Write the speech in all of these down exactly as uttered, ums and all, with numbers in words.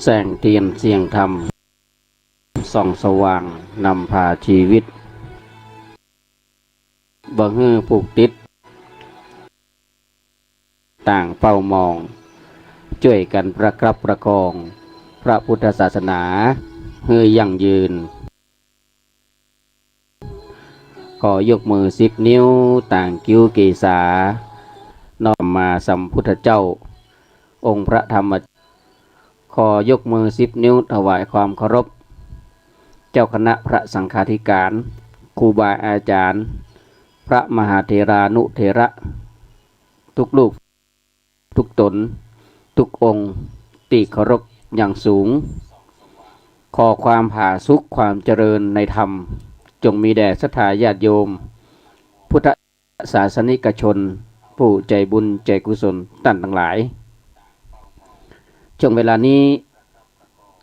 แสงเตียนเสียงธรรม ส่องสว่างนำพาชีวิต บ่หื้อผูกติด ต่างเฝ้ามอง จ้วยกั๋นประคับประคอง พระพุทธศาสนา หื้อยั่งยืน ขอยกมือสิบนิ้ว ต่างคิ้วเกศา น้อมมาสัมพุทธเจ้า องค์พระธรรม ขอยกมือสิบนิ้วถวายความเคารพ เจ้าคณะพระสังฆาธิการ ครูบาอาจารย์ พระมหาเถรานุเถระ ทุกรูป ทุกต๋น ทุกองค์ ตี้เคารพอย่างสูง ขอความผาสุกความเจริญในธรรม จงมีแด่ศรัทธาญาติโยม พุทธศาสนิกชน ผู้ใจ๋บุญใจ๋กุศลต้านตังหลาย ช่วงเวลานี้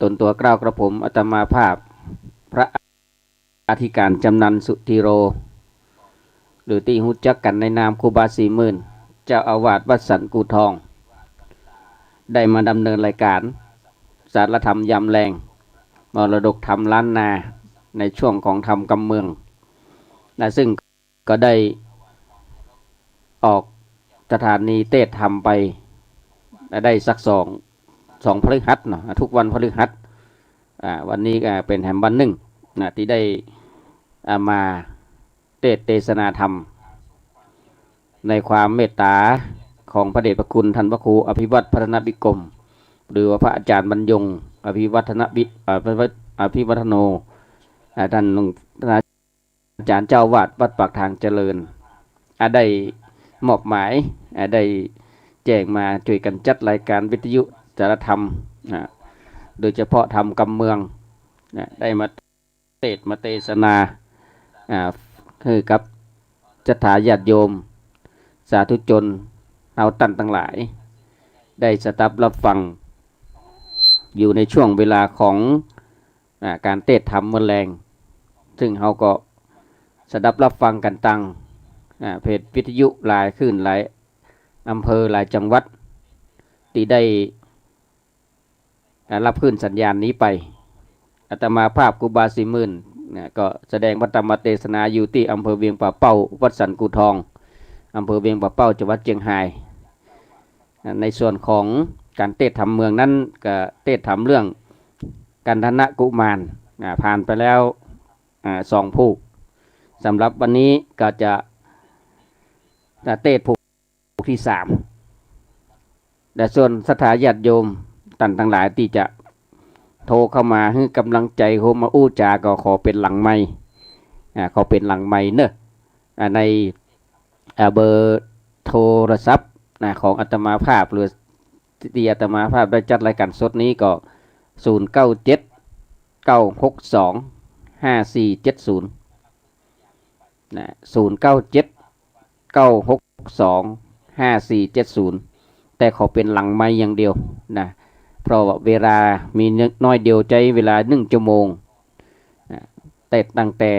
ตนตั๋วเกล้ากระผมอาตมาภาพ พระอธิการจำนันสุธีโร หรือตี้ฮู้จักกั๋นในนามครูบาสี่หมื่น เจ้าอาวาสวัดสันกู่ทอง ได้มาดำเนินรายการ สารธรรมยามแลง มรดกธรรมล้านนา ในช่วงของธรรมกำเมือง นะ ซึ่ง ก็ได้ออกสถานีเตสน์ธรรมไป ได้สักสอง สองพฤหัสเนาะ ทุกวันพฤหัส อ่า วันนี้ก็เป๋นแหมวันนึ่งนะ ตี้ได้ อ่า มาเตสน์เตสนาธรรม ในความเมตต๋าของพระเดชพระคุณต้านพระครูอภิวัฒน์พัฒนวิกรม หรือว่าพระอาจารย์บรรยง อภิวัฒนวิ อ่า อภิวัฒโน อ่า ต้านหลวง อาจ๋ารย์เจ้าอาวาสวัดปากทางเจริญ อ่า ได้มอบหมาย อ่า ได้แจ้งมาจ้วยกั๋นจัดรายการวิทยุสารธรรม อ่า โดยเฉพาะธรรมกำเมือง อ่า ได้มาเตสน์มาเตสนา อ่า หื้อกับศรัทธาญาติโยม สาธุชนเฮาต้านตังหลาย ได้สดับรับฟัง อยู่ในช่วงเวลาของ อ่า ก๋านเตสน์ธรรมเมื่อแลง ซึ่งเฮาก็สดับรับฟังกั๋นตาง อ่า เพจวิทยุหลายคลื่นหลายอำเภอหลายจังหวัด ตี้ได้ อ่า รับคลื่นสัญญาณนี้ไป อาตมาภาพครูบาสี่หมื่นนะ ก็แสดงพระธรรมเตสนาอยู่ตี้อำเภอเวียงป่าเป้า วัดสันกู่ทอง อำเภอเวียงป่าเป้า จังหวัดเจียงฮาย อ่า ในส่วนของก๋านเตสน์ธรรมเมืองนั้น ก็เตสน์ธรรมเรื่องกันธนกุมาร อ่า ผ่านไปแล้ว อ่า สองผูก สำหรับวันนี้ก็จะ จะเตสน์ผูก ผูกตี้สาม และส่วนศรัทธาญาติโยมต้านตังหลายตี้จะโทรเข้ามาหื้อกำลังใจ๋ โทรมาอู้จ๋า ก็ขอเป๋นหลังไมค์ อ่า ขอเป๋นหลังไมค์เนาะ อ่า ใน อ่า เบอร์โทรศัพท์นะ ของอาตมาภาพ หรือตี้อาตมาภาพได้จัดรายการสดนี้ก็ ศูนย์เก้าเจ็ด เก้าหกสอง ห้าสี่เจ็ดศูนย์ นะ ศูนย์เก้าเจ็ด เก้าหกสอง ห้าสี่เจ็ดศูนย์ แต่ขอเป๋นหลังไมค์อย่างเดียวนะ เพราะว่าเวลามีน้อยเดียว ใจ๊เวลานึ่งชั่วโมงนะ แต่ตั้งแต่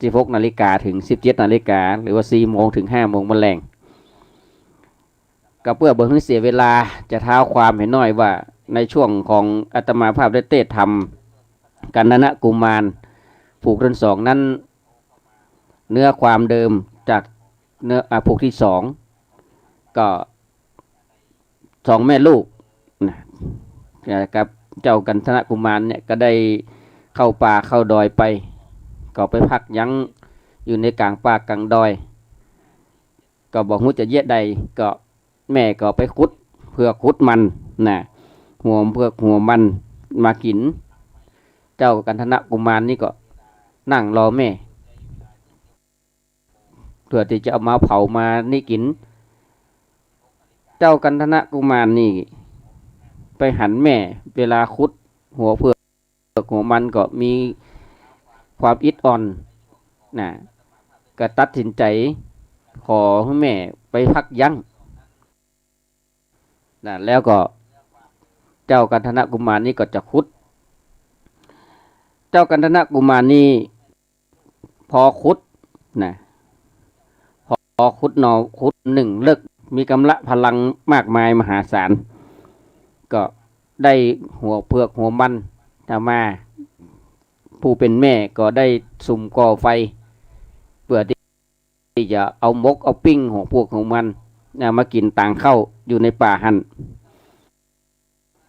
สิบหกนาฬิกาเถิงสิบเจ็ดนาฬิกา หรือว่าสี่โมงเถิงห้าโมงเมื่อแลง ก็เปื้อบ่หื้อเสียเวลา จะเท้าความหื้อหน้อยว่า ในช่วงของอาตมาภาพได้เตสน์ธรรมกันธนกุมาร ผูกตี้สองนั้น เนื้อความเดิมจากเนื้อ อ่า ผูกตี้สอง ก็สองแม่ลูกนะ กับเจ้ากันธนกุมารเนี่ย ก็ได้เข้าป่าเข้าดอยไป ก็ไปพักยั้งอยู่ในก๋างป่าก๋างดอย ก็บ่ฮู้จะเยียะใด ก็แม่ก็ไปขุดเผือกขุดมันนะ หัวเผือกหัวมันมากิ๋น เจ้ากันธนกุมารนี่ก็นั่งรอแม่ เปื้อตี้จะเอามาเผามานี่กิ๋น เจ้ากันธนกุมารนี่ไปหันแม่ เวลาขุดหัวเผือก หัวมันก็มีความอิดอ่อนนะ ก็ตัดสินใจ๋ขอหื้อแม่ไปพักยั้งนะ แล้วก็เจ้ากันธนกุมารนี่ก็จะขุด เจ้ากันธนกุมารนี่ พอขุดนะ พอขุดหน่อขุดนึ่งเลิก มีก๋ำลังพลังมากมายมหาศาล ก็ได้หัวเผือกหัวมันมา ผู้เป๋นแม่ก็ได้สุมก่อไฟ เปื้อตี้จะเอาหมกเอาปิ้งหัวเผือกหัวมันนะ มากิ๋นตางข้าวอยู่ในป่าหั้น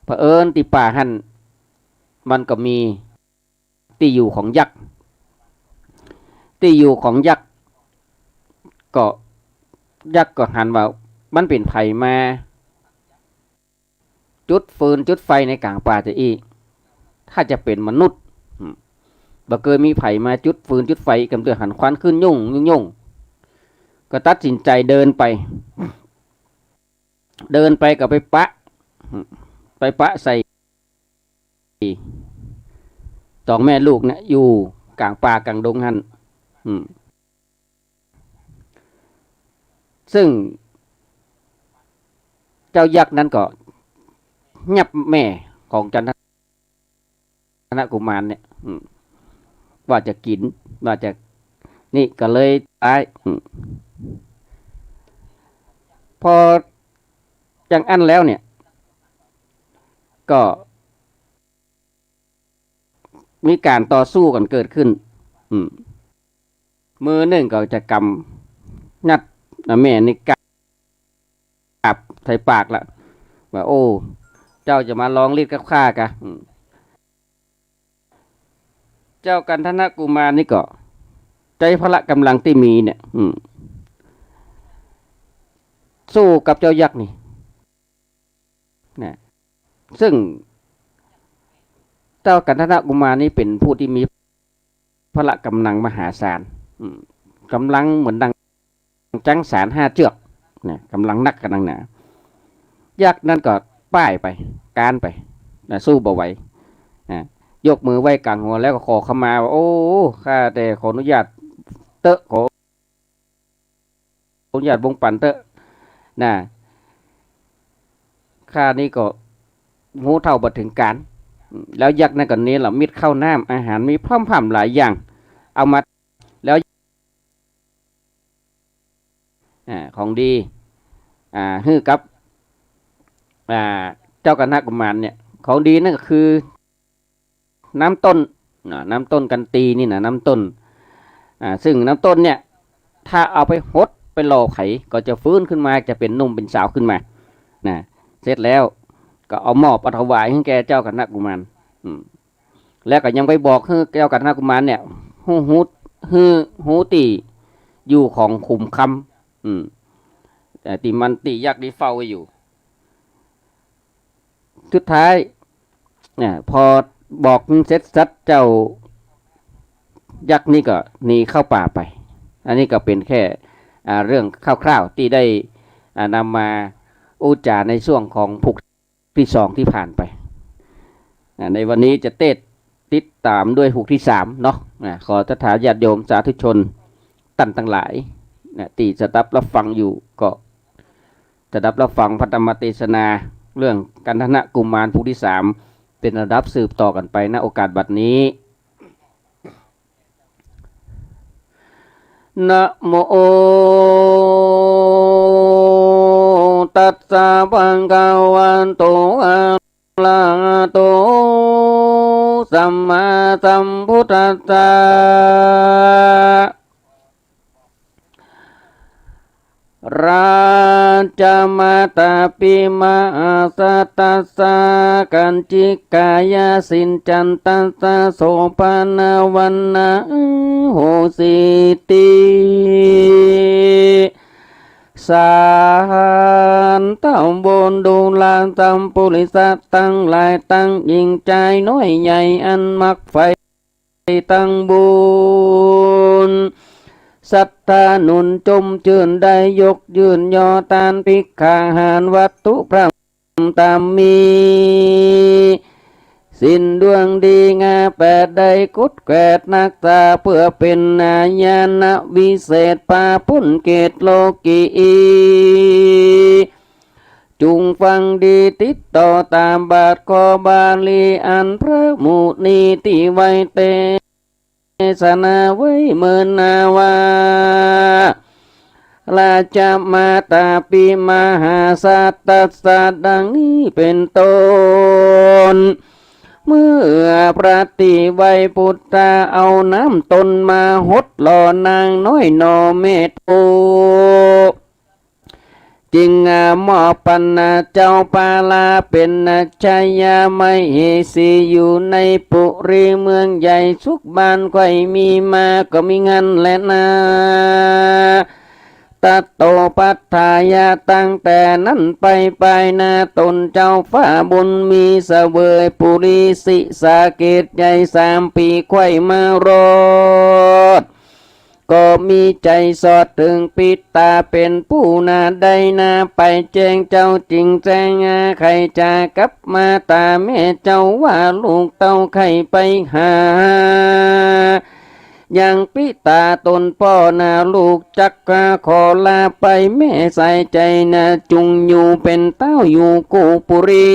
เผอิญตี้ป่าหั้นมันก็มีตี้อยู่ของยักษ์ ตี้อยู่ของยักษ์ ก็ยักษ์ก็หันว่า มันเป๋นใผมาจุดฟืนจุดไฟในก๋างป่าจาอี้ ถ้าจะเป๋นมนุษย์ อืม บ่เกยมีใผมาจุดฟืนจุดไฟ กำเตื้อหันควันขึ้นยุ่งยุ่งยุ่ง ก็ตัดสินใจ๋เดินไป เดินไปก็ไปปะ ไปปะใส่สองแม่ลูกเนี่ย อยู่ก๋างป่าก๋างดงหั้น อืม ซึ่งเจ้ายักษ์นั้นก็ยับแม่ของจันทนกุมารเนี่ย อืม ว่าจะกิ๋น ว่าจะ นี่ก็เลยต๋าย อืม พออย่างอั้นแล้วเนี่ย ก็มีก๋านต่อสู้กั๋นเกิดขึ้น อืม มือนึ่งก็จะก๋ำยัด แม่นี่กราบใส่ปากละ ว่า โอ้ เจ้าจะมาลองฤทธิ์กับข้ากะ อืม เจ้าจันทนกุมารนี่ก็ใจ๊พละก๋ำลังตี้มีเนี่ย อืม สู้กับเจ้ายักษ์นี่นะ ซึ่งเจ้าจันทนกุมารนี่เป๋นผู้ตี้มีพละก๋ำลังมหาศาล อืม ก๋ำลังเหมือนดัง จั๊งสารห้าเจื้อกนะ ก๋ำลังนักก๋ำลังหนา ยักษ์นั้นก็ป้ายไป ก๊านไปนะ สู้บ่ไหวนะ ยกมือไหว้ก๋างหัวแล้วก็ขอขมาว่า โอ้ ข้าแต่ขออนุญาตเต๊อะ ขออนุญาตบงปั๋นเต๊อะนะ ข้านี่ก็ฮู้เท่าบ่เถิงก๋าน แล้วยักษ์นั้นก็เนรมิตข้าวน้ำอาหารมีพร่ำๆหลายอย่าง เอามา แล้ว อ่า ของดี อ่า หื้อกับ อ่า เจ้าจันทนกุมารเนี่ย ของดีนั่นก็คือ น้ำต้น อ่า น้ำต้นกันตีนี่นะ น้ำต้น อ่า ซึ่งน้ำต้นเนี่ย ถ้าเอาไปหดไปหล่อใผก็จะฟื้นขึ้นมา จะเป๋นหนุ่มเป๋นสาวขึ้นมา นะ เสร็จแล้วก็เอามอบเอาถวายหื้อแก่เจ้าจันทนกุมาร อืม แล้วก็ยังไปบอกหื้อเจ้าจันทนกุมารเนี่ย ฮู้ ฮู้ ฮู้ ฮู้ตี้อยู่ของขุมคำ อืม เอ่อ ตี้มันตี้ยักษ์ตี้เฝ้าไว้อยู่ สุดท้าย เนี่ย พอบอกเสร็จสับเจ้ายักษ์นี่ก็หนีเข้าป่าไป อันนี้ก็เป๋นแค่ อ่า เรื่องคร่าวๆตี้ได้ อ่า นำมาอู้จ๋าในช่วงของผูก ตี้สองตี้ผ่านไป อ่า ในวันนี้จะเตสน์ติดต๋ามด้วยผูกตี้สามเนาะ อ่า ขอศรัทธาญาติโยมสาธุชนต้านตังหลายนะ ตี้สดับฮับฟังอยู่ ก็สดับฮับฟังพระธรรมเตสนา เรื่องจันทนกุมารผูกตี้สาม เป๋นลำดับสืบต่อกั๋นไป ณ โอกาสบัดนี้ นะโม ตัสสะ ภะคะวะโต อะระหะโต สัมมาสัมพุทธัสสะ ราชะมาตาปิมหาสัตตัสสะ กัญจิกายะสินจันตัสสะ โสภะณะวัณณะ โหสิติ สาหัน ตำบลดูราสัมปุริสะตังหลาย ตังหญิงจายน้อยใหญ่ อันมักใฝ่ ตังบุญ ศรัทธาหนุนจุ่มจื้น ได้ยกยื่นยอตาน ภิกขาหาร วัตถุพร่ำตามมี ศีลดวงดีงาแปด ได้กุดแกวดฮักษา เปื้อเป๋นอาญานะวิเศษ ปาปุ้นเขตโลกี จุ่งฟังดีติดต่อต๋ามบาทข้อบาลี อันพระมุนีตี้ไหว้เต เทศนาไว้เมินนาว่า ราชมาตาปิมหาสัตตัสสะ ดังนี้เป๋นต้น เมื่อพระตี้ไหว้ปุทธะเอาน้ำตนมาหดหล่อนางน้อยหน่อแม่โต จึงมอบปันเจ้าปาลาเป๋นชายามเหสีอยู่ในปุรีเมืองใหญ่สุขบ้านใค่มีมาก็มีงันแลนา ตัตโต ปัฏฐายะ ตั้งแต่นั้นไปปายหน้าตนเจ้าฟ้าบุญมีเสวยปุรีศรีสะเกษใหญ่สามปี๋ใค่มารอด ก็มีใจ๋สอดเถิงปิตาเป๋นผู้นาได้นาไปแจ้งเจ้าจึงแจ้งอาใค่จะกลับมาต๋าแม่เจ้าว่าลูกเต้าใค่ไปหา ยังปิตาตนป้อนาลูกจักขอลาไปแม่สายใจ๋นาจุ่งอยู่เป๋นเต้าอยู่กุปุรี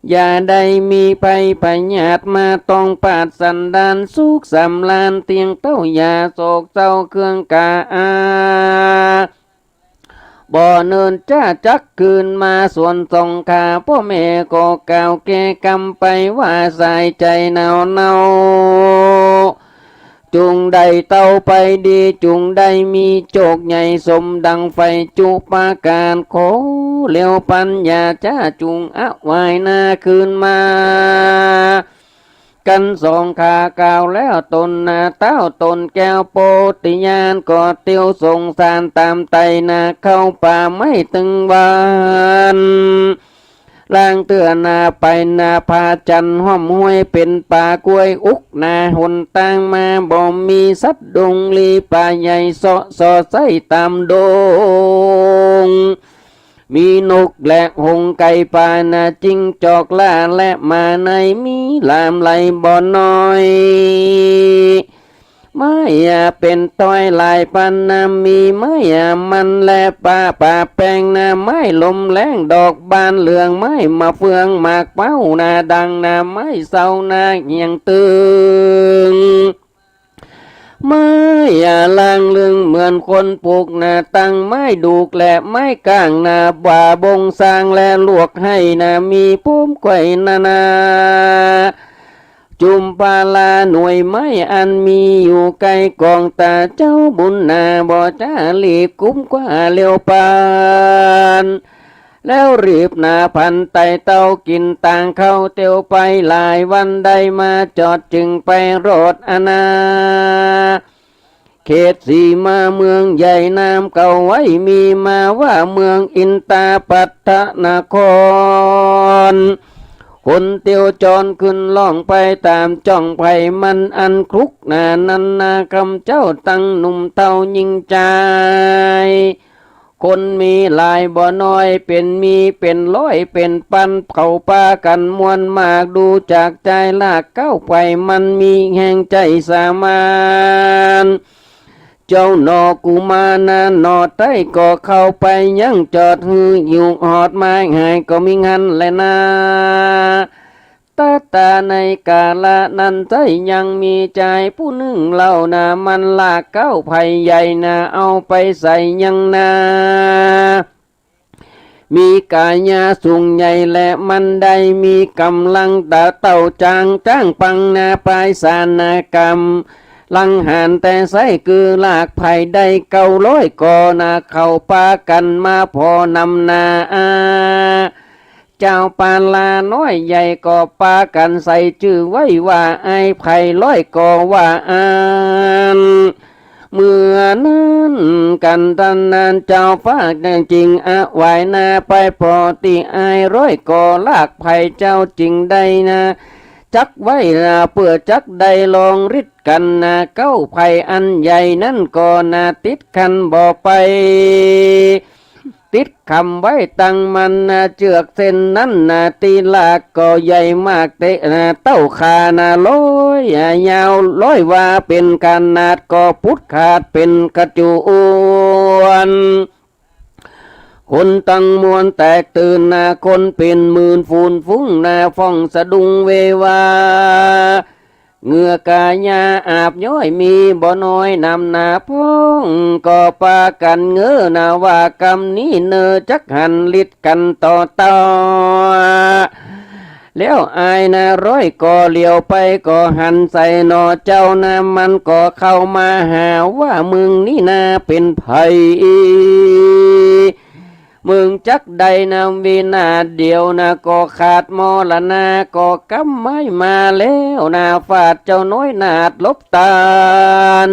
อย่าได้มีภัยพยาธิมาต้องปาดสันดานสุขสำราญเตียงเต้าอย่าโศกเศร้าเครื่องกาอา บ่เนินจ้าจักคืนมาสวนสงข้าป้อแม่ก็กล่าวแก้กำไปว่าสายใจ๋หนาวเนา จุ่งได้เต้าไปดีจุ่งได้มีโจคใหญ่สมดังใฝ่จุประก๋านขอเร็วปัญญาจ้าจุ่งอวายหน้าคืนมา กั๋นสองข้ากล่าวแล้วตนนาเต้าตนแก้วโปธิญาณก็เตียวสงสารต๋ามไต่นาเข้าป่าไม้ตึงวัน ลางเตื้อนาไปนาผาจันทร์ห้อมห้วยเป๋นป่ากล้วยอุกนาหนตางมาบ่มีสัตว์ดงลีป่าใหญ่เซาะส่อไส้ต๋ามดง มีนกและหงส์ไก่ป่านาจิ้งจอกล่าและหมาในมีหลามไหลบ่น้อย ไม้เป๋นต้อยหลายปันนามีไม้มันและป่าป่าแปงนาไม้ลมแล้งดอกบานเหลืองไม้มะเฟืองหมากเป๊านาดังนาไม้เสานาเหียงตึง ไม้ล่างลึงเหมือนคนปลูกนาตั้งไม้ดูกและไม้ก้างนาบ่าบงสร้างและลวกไฮ่นามีภูมิไขว่นานา จุมพาลาหน่วยไม้อันมีอยู่ใก้กองต๋าเจ้าบุญนาบ่จ้าหลีกกุมกว่าเร็วปาน แล้วรีบหนาผันไต่เต้ากิ๋นตางเข้าเตียวไปหลายวันได้มาจอดจึงไปรอดอาณา เขตสีมาเมืองใหญ่นามเก่าไว้มีมาว่าเมืองอินตาปัตตนคร คนเตียวจรขึ้นล่องไปต๋ามจ้องไผ่มันอันคลุกหนานั้นนาคำเจ้าตั้งหนุ่มเฒ่าญิงจาย คนมีหลายบ่น้อยเป๋นมีเป๋นร้อยเป๋นปันเขาปากั๋นมวลมากดูจากจายลากเก๊าไผ่มันมีแฮงใจ๋สามาน เจ้าหน่อกุมารนาหน่อไต้ก็เข้าไปยังจอดหื้ออยู่หอดไม้หายก็มีงันแลนา ตั๊ดตาในกาละนั้นไส้ยังมีจายผู้นึ่งเล่านามันลากเก๊าไผ่ใหญ่นาเอาไปใส่ยังนา มีก๋ายาสูงใหญ่และมันได้มีก๋ำลังต๋าเต้าจางจ้างปังนาปายสานากรรม ลังหารแต่ไส้คือลากไผ่ได้เก้าร้อยก่อนาเขาปากั๋นมาผ่อนำนาอา เจ้าปาลาน้อยใหญ่ก็ปากั๋นใส่จื้อไว้ว่าอ้ายไผ่ร้อยก่อว่าอั้น เมื่อนั้นกั๋นตันนั้นเจ้าฟ้าจึงอวายนาไปผ่อตี้อ้ายร้อยก่อลากไผ่เจ้าจึงได้นา จักไว้นาเปื้อจักได้ลองฤทธิ์กั๋นนาเก๊าไผ่อันใหญ่นั้นก่อนาติดคันบ่ไป ติดคำไว้ตังมันนาเจือกเส้นนั้นนาตี้ลากก็ใหญ่มากเต๊ะนาเต้าขานาร้อยยาวร้อยว่าเป๋นขนาดก็ปุดขาดเป๋นกระจุน คนตังมวลแตกตื่นนาคนเป๋นหมื่นฝูนฟุ้งนาฟ้องสะดุ้งเววา เหงื่อกายาอาบย้อยมีบ่น้อยนำนาพ่อง ก็ปากั๋นเง้อนาว่ากำนี้เน่อ จักหันฤทธิ์กั๋นต่อเต้า แล้วอ้ายนาร้อยก่อเหลียวไปก็หันใส่หนอเจ้านา มันก็เข้ามาหาว่า มึงนี้นาเป๋นใผ มึงจักใดนา วินาศเดียวนาก็ขาดมรณะ ก็กำไม้มาแล้วนา ฟาดเจ้าน้อยนาฏลบตาน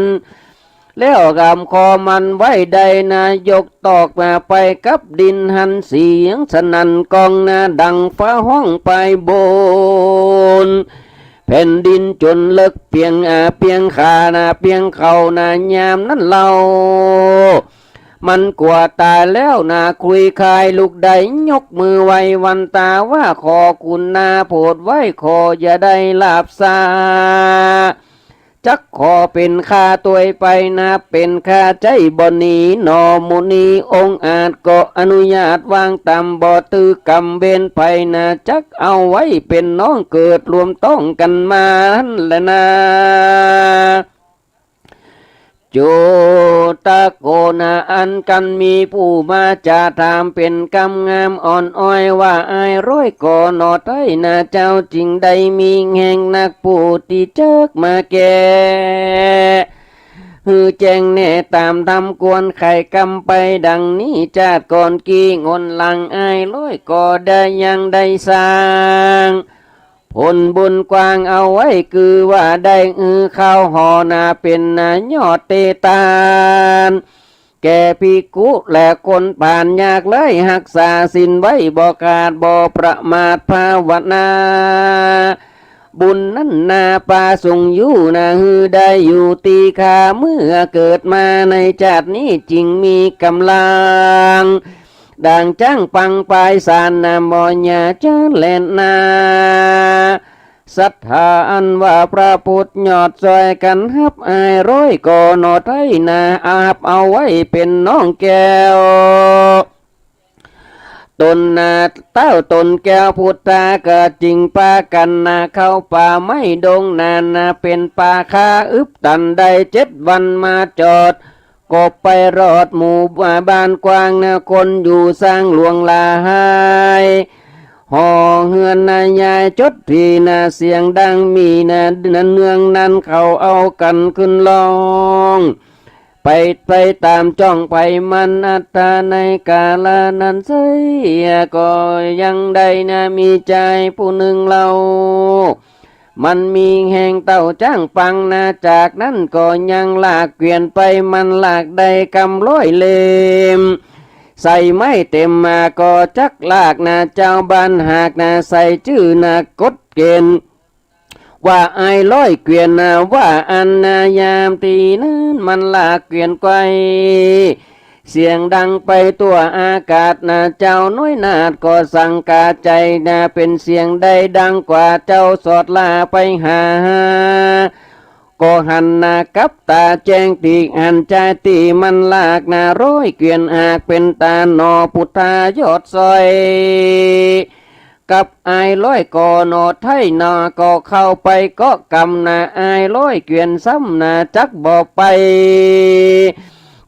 แล้วกำคอมันไว้ได้นา ยกตอกมาไปกับดิน หันเสียงสนั่นก้องนา ดังฟ้าฮ้องไปบนแผ่นดินจ๋นเลิกเปียง อ่า เปียงขานา เปียงเขานา ยามนั้นเล่า มันกั๋วต๋ายแล้วนา คุยคายลุกได้ ยกมือไหว้วันตาว่า ขอคุณนาโผดไว้ ขออย่าได้หลาบซา จักขอเป๋นข้าตวยไปนา เป๋นข้าใจ๊บ่หนีหนอ มุนีองค์อาจก็อนุญาตวางต๋าม บ่ตื้อกำเวรใผนา จักเอาไว้เป๋นน้อง เกิดรวมต้องกั๋นมาหั้นแหละนา จุตโกนา อันกันมีผู้มาจะถามเป๋นกำงามอ่อนอ้อยว่า อ้ายร้อยก่อหนอไท้นา เจ้าจึงได้มีแฮงนัก ผู้ตี้จักมาแก้ หื้อแจ้งแน่ต๋ามธรรมควรไขกำไปดังนี้ จาติก่อนกี้หนหลังอ้ายร้อยก่อได้ยังได้สร้าง ผลบุญกว้างเอาไว้ คือว่าได้หื้อข้าวห่อนา เป๋นนายอดเตตาน แก่ภิกขุและคนผ่านยากไร้ ฮักษาศีลไว้บ่ขาด บ่ประมาทภาวนา บุญนั้นนาปาสุงอยู่นา หื้อได้อยู่ตี้ข้า เมื่อเกิดมาในจาตินี้ จึงมีก๋ำลัง ดังจ๊างปังปายสานนา บ่อย่าเจิญแลนา ศรัทธาอันว่าพระพุทธยอด ซ่อยกั๋นฮับอ้ายร้อยก่อหนอไท้นา ฮับเอาไว้เป๋นน้องแก้ว ต๋นนาเต้าต๋นแก้วพุทธา ก็จึงปากั๋นนา เข้าป่าไม้ดงนานา เป๋นป่าคาอึบตันได้เจ็ดวันมาจอด ก็ไปรอดหมู่บ้านกว้างนา คนอยู่ซ่างหลวงหลาย หอเฮือนนายายจดถี่นา เสียงดังมีนา เนืองนั้นเขาเอากั๋นขึ้นร้อง ไป ไปต๋ามจ้องไปมันอัตตา ในกาละนั้นไซร้ ก็ยังได้นามีจายผู้นึ่งเล่า มันมีแฮงเต้าจ๊างปังนา จากนั้นก็ยังลากเกวียนไป มันลากได้กำร้อยเล่ม ใส่ไม้เต็มมาก็จักลากนา เจ้าบ้านหากนา ใส่จื้อนา กฎเก๋ณฑ์ ว่าอ้ายร้อยเกวียนนา ว่าอั้นนา ยามตี้นั้นมันลากเกวียนไกว เสียงดังไปทั่วอากาศนา เจ้าน้อยนาฏก็สังกาใจ๋นา เป๋นเสียงใดดังกว่า เจ้าสอดหล้าไปหา ก็หันนากับต๋าแจ้งตี้หันจายตี้มันลากนา ร้อยเกวียนหากเป๋นต๋าหนอพุทธายอดซ่อย กับอ้ายร้อยก่อหนอไท้นา ก็เข้าไปเกาะกำนา อ้ายร้อยเกวียนซ้ำนา จักบ่ไป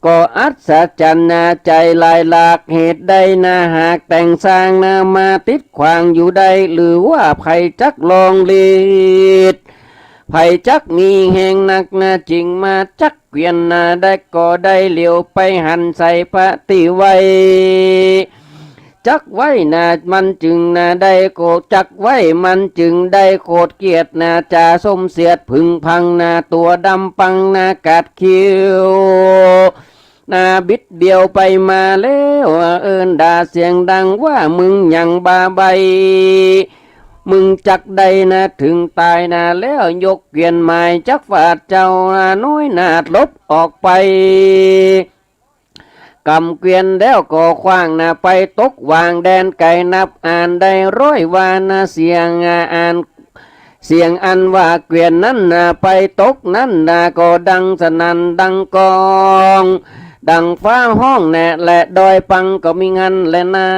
ก็อัศจรรย์นา ใจ๋หลายหลาก เหตุใดนา หากแต่งสร้างนา มาติดขวางอยู่ได้ หรือว่าใผจักลองฤทธิ์ ใผจักมีแฮงนักนา จึงมาจักเกวียนนา ได้ก็ได้เหลียวไปหันใส่พระตี้ไว้ จักไว้นา มันจึงนาได้โก จักไว้มันจึงได้โขดเกียรตินา จ่าส้มเสียดผึ่งพังนา ตั๋วดำปังนา กัดคิ้วนา บิดเบี้ยวไปมาแล้ว เอิ้นด่าเสียงดังว่า มึงหยังบ้าใบ้ มึงจักได้นา เถิงต๋ายนา แล้วยกเกวียนหมายจักฟาดเจ้าน้อยนาฏลบออกไป กำเกวียนแล้วก็ขว้างนา ไปตกหว่างแดนไก๋ นับอ่านได้ร้อยว่านา เสียงอ่าน เสียงอันว่าเกวียนนั้นนา ไปตกนั้นนา ก็ดังสนั่นดังก้อง ดังฟ้าฮ้องแหนะ และดอยปังก็มีงันแหละนา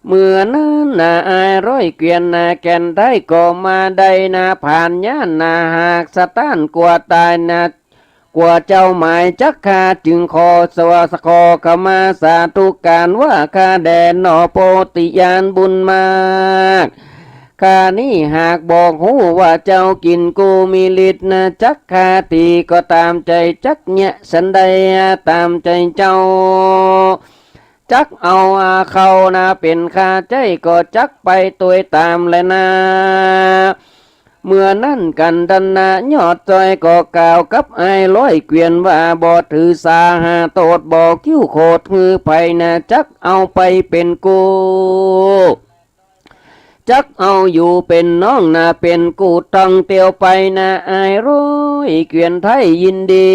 เมื่อนั้นนาอ้ายร้อยเกวียนนาแก่นไทยก็มาได้นาผ่านญาณนาหากสะต้านกั๋วต๋ายนา กั๋วเจ้าหมายจักข้าจึงขอสวา ขอขมาสาธุก๋านว่าข้าแด่หนอโพธิญาณบุญมาก ข้านี้หากบอกฮู้ว่าเจ้ากิ๋นกูมีฤทธิ์นาจักข้าตี้ก็ต๋ามใจ๋จักเยียะสันใดต๋ามใจ๋เจ้า จักเอาอาเข้านาเป๋นข้าใจ๊ก็จักไปตวยต๋ามแลนา เมื่อนั้นกัณฑนะยอดจ้อยก็กล่าวกับอ้ายร้อยเกวียนว่าบ่ถือสาหาโต้ษบ่คิ้วโขดหื้อใผนาจักเอาไปเป๋นกู้ จักเอาอยู่เป๋นน้องนาเป๋นกู้ต้องเตียวไปนาอ้ายร้อยเกวียนไทยยินดี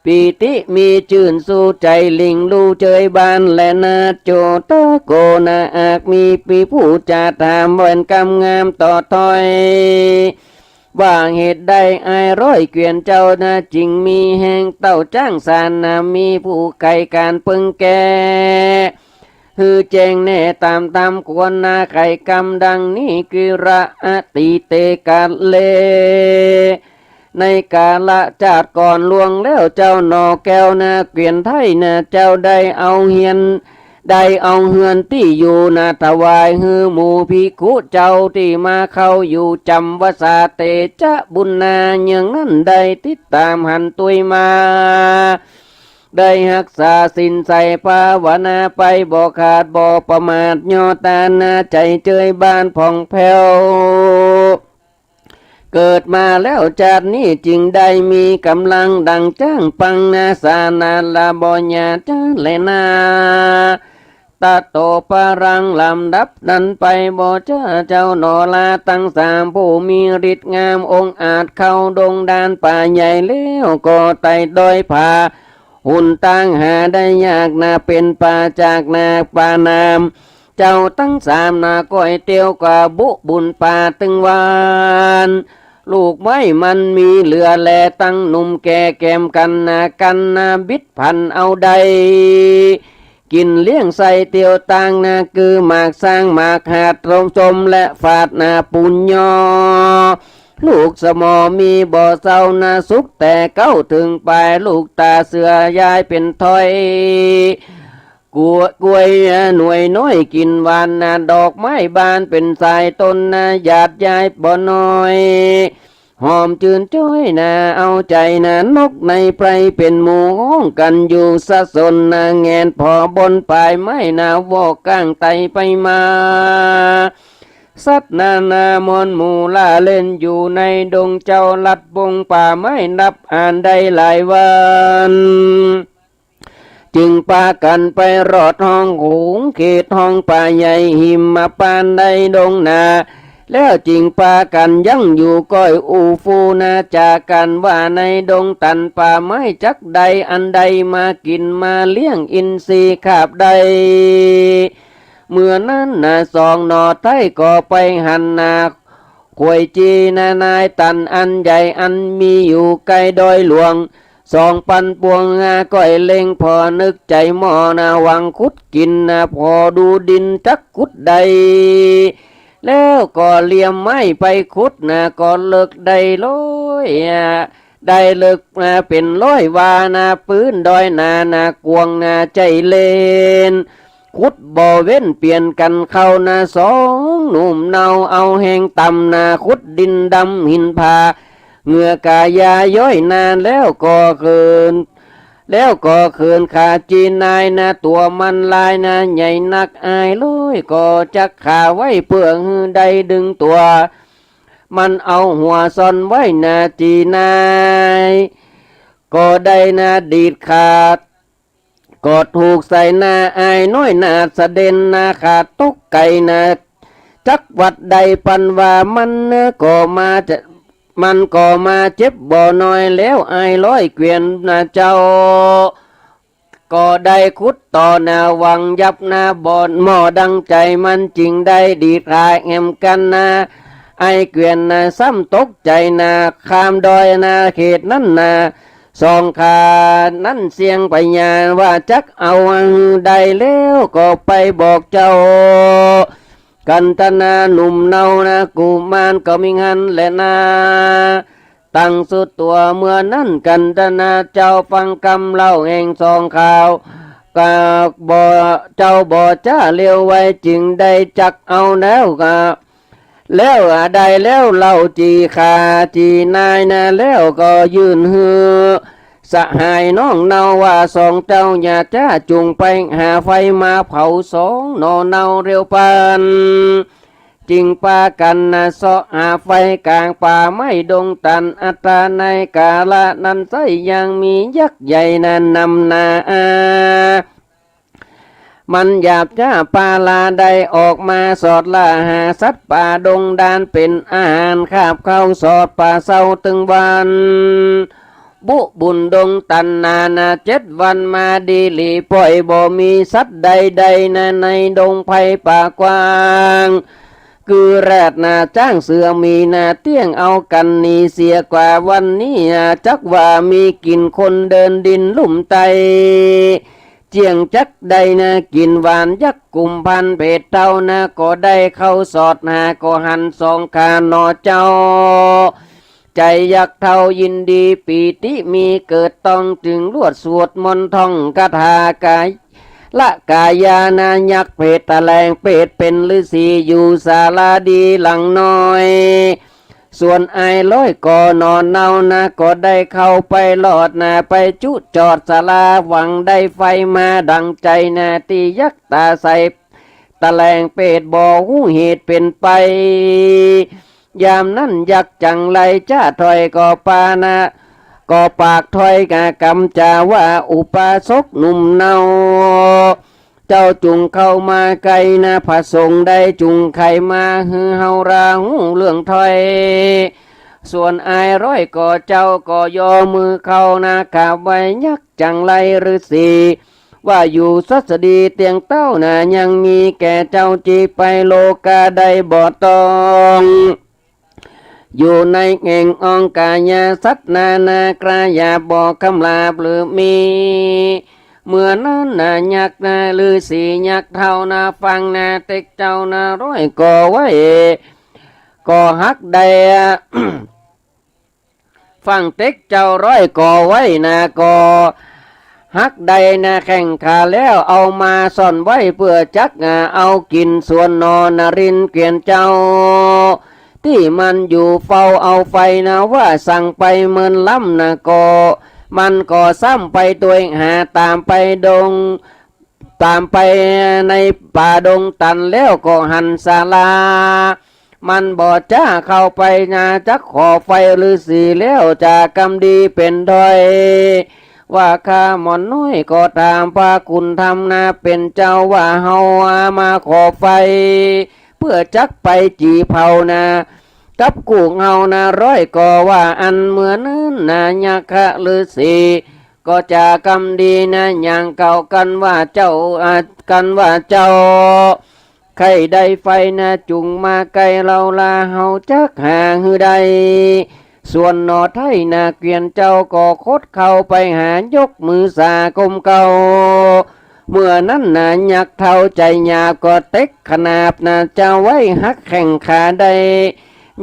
ปีติมีจื้นสู่ใจ๋หลิ่งลู่เจยบ้านแลนา โจตะโกนาอักมีปีผู้จะถามแหวนกำงามต่อถ้อย ว่าเหตุใดอ้ายร้อยเกวียนเจ้านาจึงมีแฮงเต้าจ๊างสานนา มีผู้ไขก๋านเปิงแก้ หื้อแจ้งแน่ต๋ามต๋ามควรนา ไขกำดังนี้ กิระอติเตกะเล ในกาละจาติก่อนล่วงแล้วเจ้าหนอแก้วนาเกวียนไทยนา เจ้าได้เอาเฮือน ได้เอาเฮือนตี้อยู่นาถวายหื้อหมู่ภิกขุเจ้าตี้มาเข้าอยู่จ๋ำวัสสาเตจะบุญนา เยืองนั้นได้ติดต๋ามหันตวยมา ได้ฮักษาศีลใส่ภาวนาไปบ่ขาดบ่ประมาท ย่อต๋านาใจ๋เจยบ้านผ่องแผ้ว เกิดมาแล้วจาตินี้จึงได้มีก๋ำลังดั่งจ๊างปังนา สานาละบ่หย่าจ๊าแลนา ตะโตปะรังลำดับนั้นไปบ่จ๊าเจ้าหนอลา ตังสามผู้มีฤทธิ์งามองอาจเข้าดงดานป่าใหญ่แล้วก็ไต่ดอยผา หุนตางหาได้ยากนา เป๋นป่าจากนาป่าน้ำ เจ้าตังสามนาก้อยเตียวกว่าบุบุญป่าตึงวาน ลูกไม้มันมีเหลือแล ตังหนุ่มแก่แก่มกั๋นนา กั๋นนาบิดผันเอาได้ กิ๋นเลี้ยงใส่เตียวตางนา คือหมากซางหมากหาด ส้มๆ และฝาดนาปูนยอ ลูกสมอมีบ่เศร้านา สุขแต่เก๊าเถิงปาย ลูกต๋าเสือยายเป๋นถ้อย กั๋ว กล้วยหน่วยน้อยกิ๋นหวานนา ดอกไม้บานเป๋นสายต้นนา หยาดยายบ่น้อย หอมจื้นจ้อยนา เอาใจ๋นา นกในไพรเป๋นหมู่ฮ้องกั๋นอยู่สะสนนา แหงนผ่อบนปายไม้นา วอกก้างไต่ไปมา สัตว์นานาม่อนหมู่ล่าเล่นอยู่ในดง เจ้าลัดวงป่าไม้นับอ่านได้หลายวัน จึงปากั๋นไปรอดห้องโขงเขตห้องป่าใหญ่หิมพานต์ในดงนา แล้วจึงปากั๋นยั้งอยู่ก้อยอู้ฟู่นาจากั๋นว่า ในดงตันป่าไม้จักได้อันใดมากิ๋นมาเลี้ยงอินทรีย์คาบได้ เมื่อนั้นนาสองหน่อไท้ก็ไปหันนา ขวยจีนานายตันอันใหญ่อันมีอยู่ใก้ดอยหลวง สองปันปวงนาก้อยเล็งผ่อนึกใจ๋หม้อนา หวังขุดกิ๋นนา ผ่อดูดินจักขุดได้ แล้วก็เลียมไม้ไปขุดนา ก็เลิกได้ร้อย ได้เลิกนาเป๋นร้อยวานา ปื๊นดอยนา นากว้างนาใจ๋เล่น ขุดบ่เว้นเปลี่ยนกั๋นเข้านา สองหนุ่มเนาเอาแฮงต่ำนา ขุดดินดำหินผา เหงือกายาย้อยนา แล้วก็เขิน แล้วก็เขินขาจีนนายนา ตั๋วมันลายนา ใหญ่นักอายเลย ก็จักขาไว้เปื้อหื้อได้ดึงตั๋ว มันเอาหัวซ่อนไว้นาจีนนาย ก็ได้นาดีดขาด ก็ถูกใส่นาอายน้อยนาสะเด็นนาขาดตกไก๋นา จักวัดใดปันว่ามันเนอะก็มาจะ มันก็มาเจ็บบ่น้อยแล้วอายร้อยเกวียนนาเจ้า ก็ได้ขุดต่อนาหวังยับนาบ่อนหม้อดังใจ๋มัน จึงได้ดีดขาแหมกั๋นนา อายเกวียนนาซ้ำตกใจ๋นา ข้ามดอยนาเขตนั้นนา สองข้านั้นเสี้ยงปัญญาว่าจักเอาได้แล้วก็ไปบอกเจ้า กัณฑนาหนุ่มเนานะ กุมารก็มีหั้นแลนา ตังสุดตั๋วเมื่อนั้นกัณฑนาเจ้าฟังกำเล่าแห่งสองข้า ก็บ่ เจ้าบ่จ๊าเร็วไวจึงได้จักเอาแล้วก็ แล้วได้แล้วเล่าจี๋ข้าจี๋นายนา แล้วก็ยื่นหื้อสหายน้องเนาว่าสองเจ้าอย่าจ๊าจุ่งไปหาไฟมาเผาสองหน่อเนาเร็วปาน จึงปากั๋นนะเซาะหาไฟก๋างป่าไม้ดงตัน อัตตาในกาละนั้นไส้ยังมียักษ์ใหญ่นั้นนำหน้า มันหยาบจ๊าปาลาได้ออกมาสอดล่าหาสัตว์ป่าดงดานเป๋นอาหารคาบเข้าสอดป่าเซาตึงวัน บุบุญดงตันนานาเจ็ดวันมาดีหลีป่อยบ่มีสัตว์ใดๆ นาในดงไพรป่ากว้าง คือแรดนาจ๊างเสือหมีนาเตี้ยงเอากั๋นหนีเสียกว่าวันนี้นา จักว่ามีกิ๋นคนเดินดินลุ่มไต้ เจียงจักได้นากิ๋นหวานยักษ์กุมภัณฑ์เผดเต้านา ก็ได้เข้าสอดหาก็หันสองข้าหน่อเจ้า ใจ๋ยักษ์เฒ่ายินดีปีติมีเกิดต้องจึงลวดสวดมนต์ท่องคาถากาย ละกายานา ยักษ์เผดตะแหลงเปตเป๋นฤๅษีอยู่ศาลาดีหลังน้อย ส่วนอ้ายร้อยก่อหน่อเนานา ก็ได้เข้าไปลอดนา ไปจุจอดศาลาหวังได้ไฟมาดังใจ๋นา ตี้ยักษ์ต๋าใสตะแหลงเปตบ่ฮู้เหตุเป๋นไป ยามนั้นยักษ์จังไรจ๊าถ้อยก็ปานา ก็ปากถ้อยกะกำจ๋าว่า อุบาสกหนุ่มเนา เจ้าจุ่งเข้ามาใก้นา พระสงฆ์ได้จุ่งไขมาหื้อเฮาราฮู้เรื่องถ้อย ส่วนอ้ายร้อยก่อเจ้าก็ยอมือเข้านา กราบไหว้ยักษ์จังไรฤๅษี ว่าอยู่สัสดีเตียงเต้านา ยังมีแก่เจ้าจีไปโลกาได้บ่ต้อง อยู่ในแห่งองค์กายาสัตว์นานา กระยาบ่คำลาบหรือมี เมื่อนั้นนายักษ์นาฤๅษียักษ์เฒ่านา ฟังนาเต็กเจ้านาร้อยก่อไว้ ก็ฮักได้ ฟังเต็กเจ้าร้อยก่อไว้นา ก็ฮักได้นาแข้งขาแล้วเอามาซ่อนไว้เปื้อจักเอากิ๋น ส่วนหน่อนรินทร์เกวียนเจ้า ตี้มันอยู่เฝ้าเอาไฟนา ว่าสั่งไปเมินล้ำนา ก็มันก็ซ้ำไปตวยหาต๋ามไปดง ต๋ามไปในป่าดงตันแล้วก็หันศาลา มันบ่จ๊าเข้าไปนา จักขอไฟฤๅษีแล้วจ๋ากำดีเป๋นถ้อย ว่าข้าหม่อนน้อยก็ถามพระคุณธรรมนาเป๋นเจ้า ว่าเฮามาขอไฟ เปื้อจักไปจีเผานา กับกู้เฮานาร้อยก่อว่า อันเมื่อนั้นนายักษ์ฤๅษี ก็จ๋ากำดีนา ย่างเก่ากั๋นว่าเจ้า อ่า กั๋นว่าเจ้า ใค่ได้ไฟนา จุ่งมาใก้เฮาลา เฮาจักหาหื้อได้ ส่วนหน่อไท้นาเกวียนเจ้าก็คดเข้าไปหายกมือสาก้มเก้า เมื่อนั้นนายักษ์เฒ่าใจ๋หยาบก็เต็กขนาบนาเจ้าไว้ฮักแข้งขาได้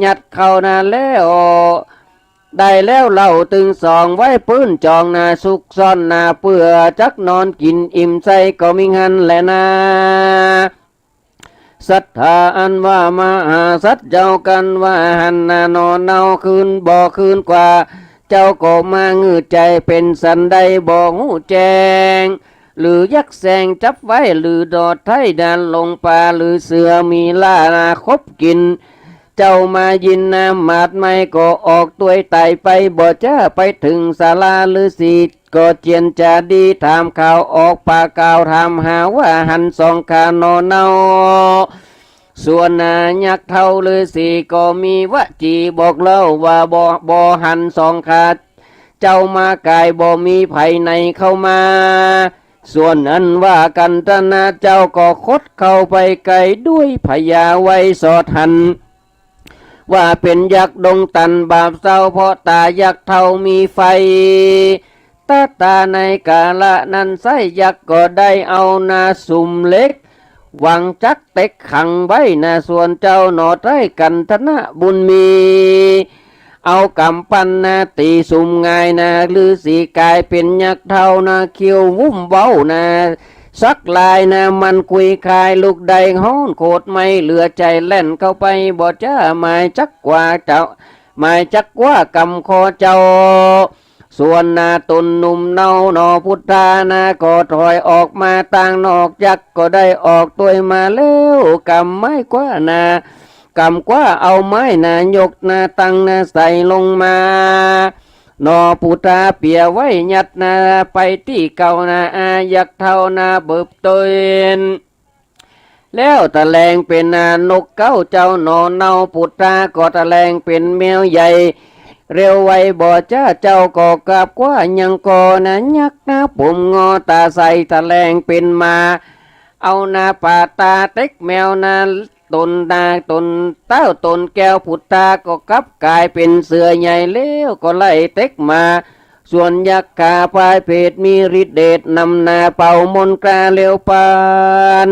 ยัดเข้านาแล้ว ได้แล้วเล่าตึงสองไว้ปื้นจองนา ซุกซ่อนนาเปื้อจักนอนกิ๋นอิ่มใส่ก็มีหั้นแลนา สัตถาอันว่ามหาสัตว์เจ้ากั๋นว่าหั้นนา หน่อเนาคืนบ่คืนกว่า เจ้าก็มางื้อใจ๋เป๋นสันใดบ่ฮู้แจ้ง หรือยักษ์แสงจับไว้ หรือหน่อไท้ดานหลงป่า หรือเสือหมีล่านาคบกิ๋น เจ้ามายินนาหมาดไม้ก็ออกตวยต๋ายไป บ่จ๊าไปเถิงศาลาฤๅษี ก็เจียนจาดีถามข่าวออกปากกล่าวถามหาว่าหันสองข้าหน่อเนา ส่วนนายักษ์เฒ่าฤๅษีก็มีวจีบอกเล่าว่าบ่ บ่หันสองข้าเจ้ามากาย บ่มีใผไหนเข้ามา ส่วนอันว่ากัณฑนาเจ้าก็คดเข้าไปใก้ด้วยพญาไว้สอดหัน ว่าเป๋นยักษ์ดงตันบาปเศร้า เพราะต๋ายักษ์เฒ่ามีไฟ ตะต๋าในกาละนั้นไส้ ยักษ์ก็ได้เอานาสุมเหล็ก หวังจักเต็กขังไว้นา ส่วนเจ้าหนอไต้กัณฑนะบุญมี เอาก๋ำปั้นนาตี๋สุมหงายนา ฤๅษีก๋ายเป๋นยักษ์เฒ่านา คิ้ววุ้มเว้านา สักลายนา มันคุยคายลุกได้ฮ้อน โขดไหม้เหลือใจ๋ แล่นเข้าไปบ่จ้า หมายจักกว่าเจ้า หมายจักกว่ากำคอเจ้า ส่วนนาต๋นหนุ่มเนาหนอพุทธานา ก็ถอยออกมาตางนอก ยักษ์ก็ได้ออกตวยมาแล้ว กำไม้คว้านา กำคว้าเอาไม้นายกนา ตั้งนาใส่ลงมา หนอพุทธาเปียไว้ยัดนา ไปตี้เก่านา อายักษ์เฒ่านาเบิบตวย แล้วตะแลงเป๋นนานกเก๊า เจ้าหนอเนาพุทธาก็ตะแลงเป๋นแมวใหญ่ เร็วไวบ่จ้า เจ้าก็กราบคว้ายังคอนา ยักษ์นาผมงอต๋าใส ตะแลงเป๋นหมา เอานาป่าต๋าเต็กแมวนา ต๋นนาต๋นเต้าต๋นแก้ว พุทธาก็กลับก๋ายเป๋นเสือใหญ่แล้ว ก็ไล่เต็กหมา ส่วนยักษ์ขาพายเผดมีฤทธิ์เดช นำนาเป่ามนต์คาเร็วปาน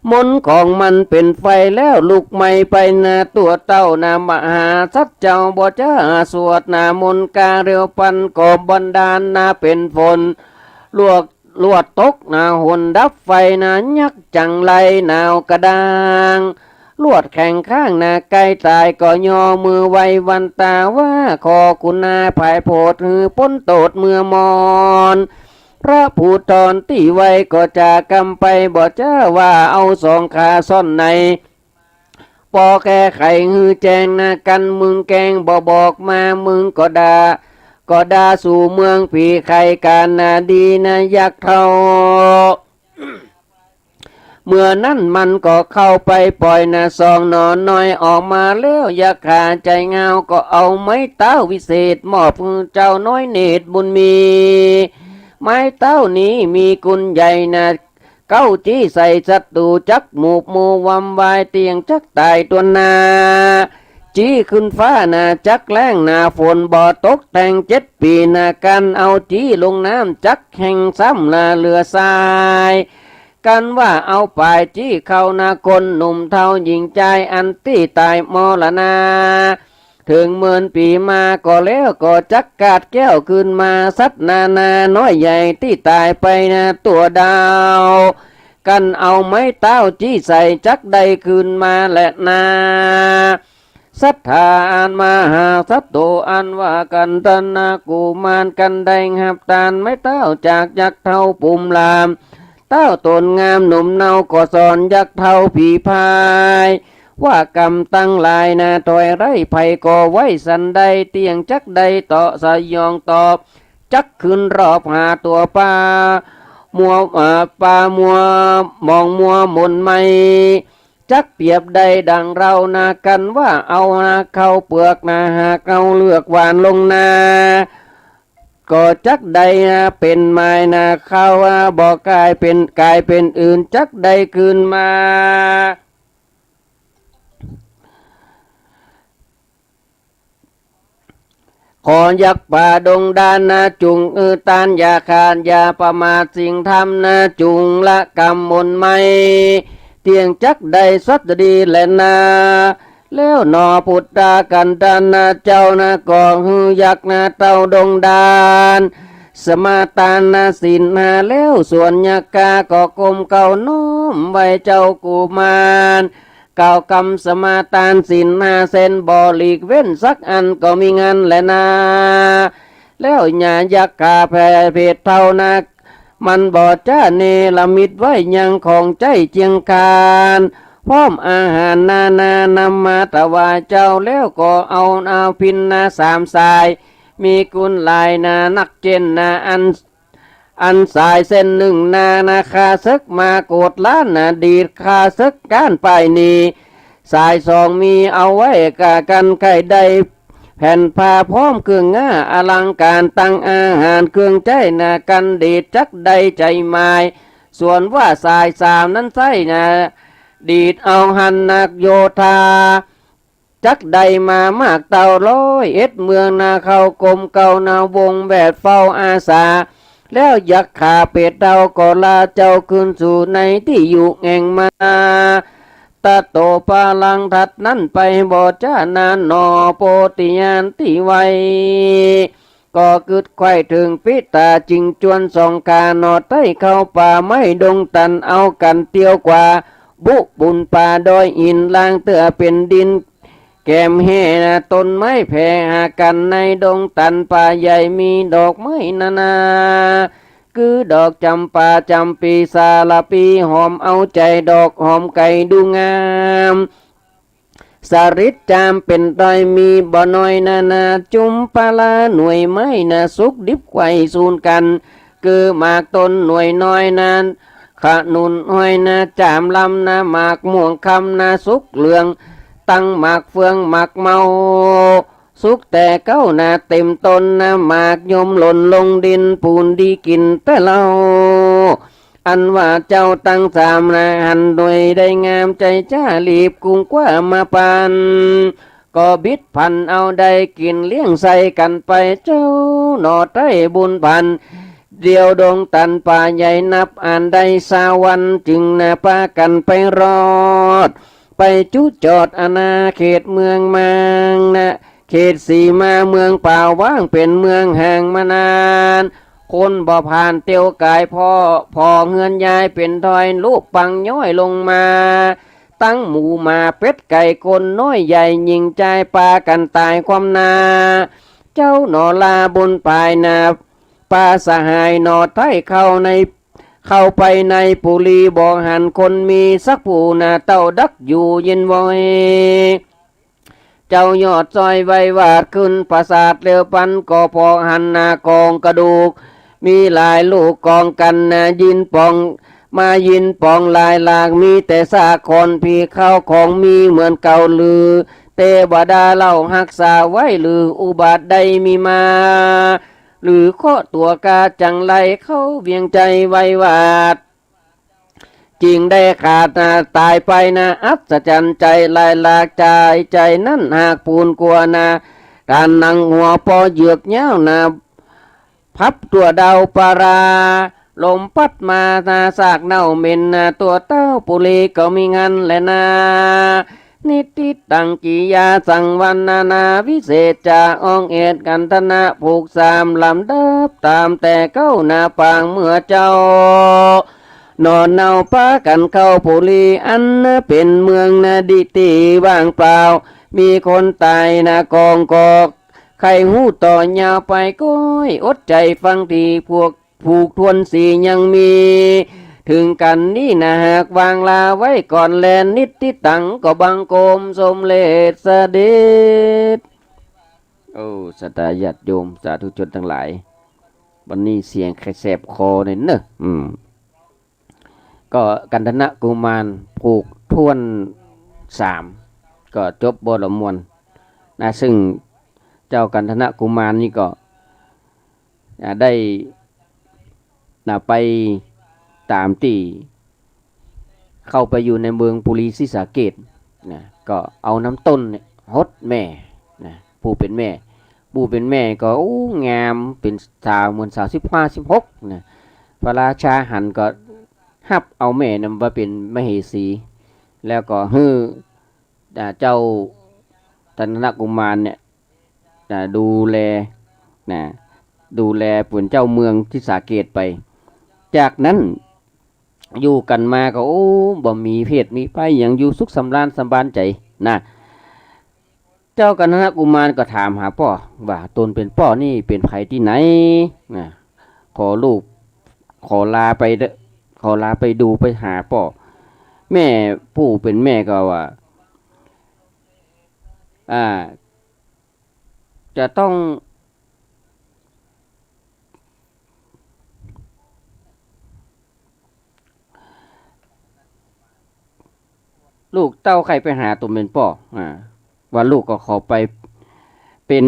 มนต์ของมันเป๋นไฟแล้ว ลุกไหม้ไปนาตั๋วเต้านา มหาสัตว์เจ้าบ่จ้า สวดนามนต์คาเร็วปาน ก็บันดาลนาเป๋นฝน ลวก ลวดตกนา หนดับไฟนา ยักษ์จั่งไรหนาวกระด้าง ลวดแข็งข้างนา ใก้ต๋ายก็ย่อมือไหว้วันต๋าว่า ขอคุณนาผายโผด หื้อป๊นโต้ษเมื่อมอน พระภูธรตี้ไหว้ก็จ๋ากำไป บ่จ้าว่าเอาสองขาซ่อนใน ปอแก้ไขหื้อแจ้งนา กันมึงแกล้งบ่บอกมา มึงก็ด่า ก็ด่าสู่เมืองผี ใค่ก๋านนาดีนา ยักษ์เฒ่า เมื่อนั้นมันก็เข้าไปป่อยนา สองหนอน้อยออกมาแล้ว ยักษ์ขาใจ๋งาว ก็เอาไม้เต๊าวิเศษ มอบหื้อเจ้าน้อยเนตรบุญมี ไม้เต๊านี้มีกุณใหญ่นา เก๊าจี้ใส่ศัตรู๋ จักหมูบหมู่วำวาย เตี้ยงจักต๋ายตวนนา จี้ขึ้นฟ้านา จักแล้งนา ฝนบ่ตกแตงเจ็ดปี๋นา กันเอาจี้ลงน้ำ จักแห้งซ้ำนาเหลือทราย กันว่าเอาป๋ายจี้เข้านา คนหนุ่มเฒ่าหญิงจาย อันตี้ต๋ายมรณา เถิงเมินปี๋มาก็แล้ว ก็จักกาดแก้วคืนมา สัตว์นานาน้อยใหญ่ตี้ต๋ายไปนาตั๋วดาว กันเอาไม้เต๊าจี้ใส่ จักได้คืนมาแลนา สัตถาอันมหาสัตโต อันว่ากันทันนากุมาร กันได้ฮับตานไม้เต๊าจากยักษ์เฒ่าปุมลาม เต๊าต๋นงามหนุ่มเนา ก็สอนยักษ์เฒ่าผีพาย ว่ากำตังหลายนา ถอยไร้ภัยก่อไว้สันใด เตี้ยงจักได้เตาะสยองตอบ จักคืนรอบหาตั๋วป่า มัว อ่า ป่ามัว หมองมัวหม่นไหม้ จักเปรียบได้ดังเรานา กันว่าเอานาข้าวเปลือกนา หากเอาเลือกหว่านลงนา ก็จักได้เป๋นไม้นา ข้าวบ่ก๋ายเป๋น ก๋ายเป๋นอื่น จักได้คืนมา ขอยักษ์ป่าดงดานนา จุ่งอือตานอย่าขาดอย่าประมาทสิ่งธรรมนา จุ่งละกำหม่นไหม้ เตี้ยงจักได้สัตว์ดีแลนา แล้วหนอพุทธากันทันนาเจ้านา ก็หื้อยักษ์นาเต้าดงดาน สมาตานนาศีลห้าแล้ว ส่วนยักษ์กาก็ก้มเก้าน้อมไหว้เจ้ากุมาร กล่าวกำสมาตานศีลห้าเส้น บ่หลีกเว้นสักอันก็มิงันแลนา แล้วญายักษ์ขาแผ่เผดเฒ่านา มันบ่จ้าเนรมิตไว้ยังของใจ๊เจียงคาน พร้อมอาหารนานานำมาถวายเจ้า แล้วก็เอา เอาพิณนาสามสาย มีกุณหลายนานักเจ้นนา อัน อันสายเส้นนึ่งนานา ข้าศึกมาโกฏล้านนา ดีดข้าศึกก้านป้ายหนี สายสองมีเอาไว้ก่ากัน ใค่ได้แผ่นผ้าพร้อมเครื่องง่าอลังก๋าร ตังอาหารเครื่องใจ๊นา กันดีดจักได้ใจ๋หมาย ส่วนว่าสายสามนั้นไส้นา ดีดเอาหันนักโยธา จักได้มามากเต้าร้อยเอ็ดเมืองนา เข้ากรมเก่านา วงแวดเฝ้าอาสา แล้วยักขาเปรตเต้าก็ลาเจ้าคืนสู่ในตี้อยู่แห่งมา ตะโตปาลัง ถัดนั้นไปบ่จ๊านานหนอ โปติญาณตี้ไว ก็กึ๊ดใค่เถิงปิตา จึงจวนสองข้าหน่อไต้เข้าป่าไม้ดงตัน เอากั๋นเตียวกว่า บุปุนป่าดอยหิน ลางเตื้อเป๋นดินแกมแห้นา ต้นไม้แผ่หากั๋นในดงตัน ป่าใหญ่มีดอกไม้นานา คือดอกจ๋ำปาจ๋ำปีสาละปี หอมเอาใจ๋ ดอกหอมไก่ดูงาม สะหริดจามเป๋นดอยมีบ่น้อยนานา จุมปาลาหน่วยไม้นา สุกดิบไขว่สูนกั๋น คือหมากต้นหน่วยน้อยนา ขนุนอ้อยนา จ๋ามลำนา หมากม่วงคำนา สุกเหลือง ตังหมากเฟืองหมากเมา สุกแต่เก๊านา เต็มต้นนา หมากยมหล่นลงดิน ปูนดีกิ๋นแต่เล่า อันว่าเจ้าตังสามนา หันหน่วยได้งาม ใจ๋จ๊ารีบกุงคว้ามาปัน ก็บิดผันเอาได้กิ๋น เลี้ยงใส่กั๋นไป เจ้าหน่อไต้บุญผัน เดียวดงตันป่าใหญ่ นับอ่านได้ซาววัน จึงนาปากั๋นไปรอด ไปจุจอดอาณาเขตเมืองมางนา เขตสีมาเมืองเปล่าว่าง เป๋นเมืองห่างมานาน คนบ่ผ่านเตียวก๋าย ผ่อ ผ่อเฮือนยายเป๋นดอย ลูกปังย้อยลงมา ตังหมูหมาเป็ดไก่ คนน้อยใหญ่หญิงจาย ปากั๋นต๋ายความนา เจ้าหน่อลาบุญผายนา ปาสหายหน่อไต้เข้าใน เข้าไปในปุรี บ่หันคนมีสักผู้นา เต้าดักอยู่เย็นวอย เจ้ายอดซอยไววาด ขึ้นปราสาทเร็วปัน ก็ผ่อหันนากองกระดูก มีหลายลูกกองกั๋นนา ยินปอง มายินปองหลายหลาก มีแต่ซากขอนผี ข้าวของมีเหมือนเก่าหรือ เตวดาเล่าฮักษาไว้หรือ อุบัติใดมีมา หรือเคราะห์ตั๋วกาจังไร เข้าเวียงใจ๋ไววาด จึงได้ขาดนา ต๋ายไปนา อัศจรรย์ใจ๋หลายหลาก จายใจ๋นั้นหากปูนกั๋วนา ต้านหนังหัวปอเหยือกยาวนา พับตั๋วดาวปารา ลมปั๊ดมานา ซากเน่าเหม็นนา ตั๋วเต้าปุรีก็มีงันแลนา นิทธิตังกิริยาสังวรรณนา วิเศษจ๋าอ่องเอต กันธนะผูกสาม ลำดับต๋ามแต่เก๊านา ปางเมื่อเจ้า หน่อเน่าปากั๋นเข้าปุรี อันนาเป๋นเมืองนา ดิตี้ว่างเปล่า มีคนต๋ายนากองกอก ใค่ฮู้ต่อยาวไปก้อย อดใจ๋ฟังตี้ พวกผูกถ้วนสียังมี เถิงกั๋นนี้นา หากวางลาไว้ก่อนแล นิทธิตังก็บังคมสมเร็จเสด็จ โอ้ ศรัทธาญาติโยมสาธุชนตังหลาย วันนี้เสียงใค่แสบคอหน่อยเนอะ อืม ก็กันธนะกุมารผูกถ้วนสาม ก็จบบ่ละม่วนนะ ซึ่งเจ้ากันธนะกุมารนี่ก็ อ่า ได้ นะ ไปต๋ามตี้ เข้าไปอยู่ในเมืองปุรีศรีสะเกษนะ ก็เอาน้ำต้นเนี่ยหดแม่นะ ผู้เป๋นแม่ ผู้เป๋นแม่ก็ โอ้ งาม เป๋นสาวเหมือนสาวสิบห้า สิบหกนะ พระราชาหันก็ฮับเอาแม่นั้นมาเป๋นมเหสี แล้วก็หื้อ อ่า เจ้ากันธนะกุมารเนี่ย อ่า ดูแลนะ ดูแลเป๋นเจ้าเมืองศรีสะเกษไป จากนั้นอยู่กั๋นมาก็ โอ้ บ่มีเพศมีภัยหยัง อยู่สุขสำราญสำบายใจ๋นะ เจ้ากันธนะกุมารก็ถามหาป้อว่า ตนเป๋นป้อนี่เป๋นใผตี้ไหนนะ ขอลูก ขอลาไปเต๊อะ ขอลาไปดูไปหาป้อ แม่ ผู้เป๋นแม่ก็ว่า อ่า จะต้อง ลูกเต้าใค่ไปหาตนเป๋นป้อ อ่า ว่าลูกก็ขอไปเป๋น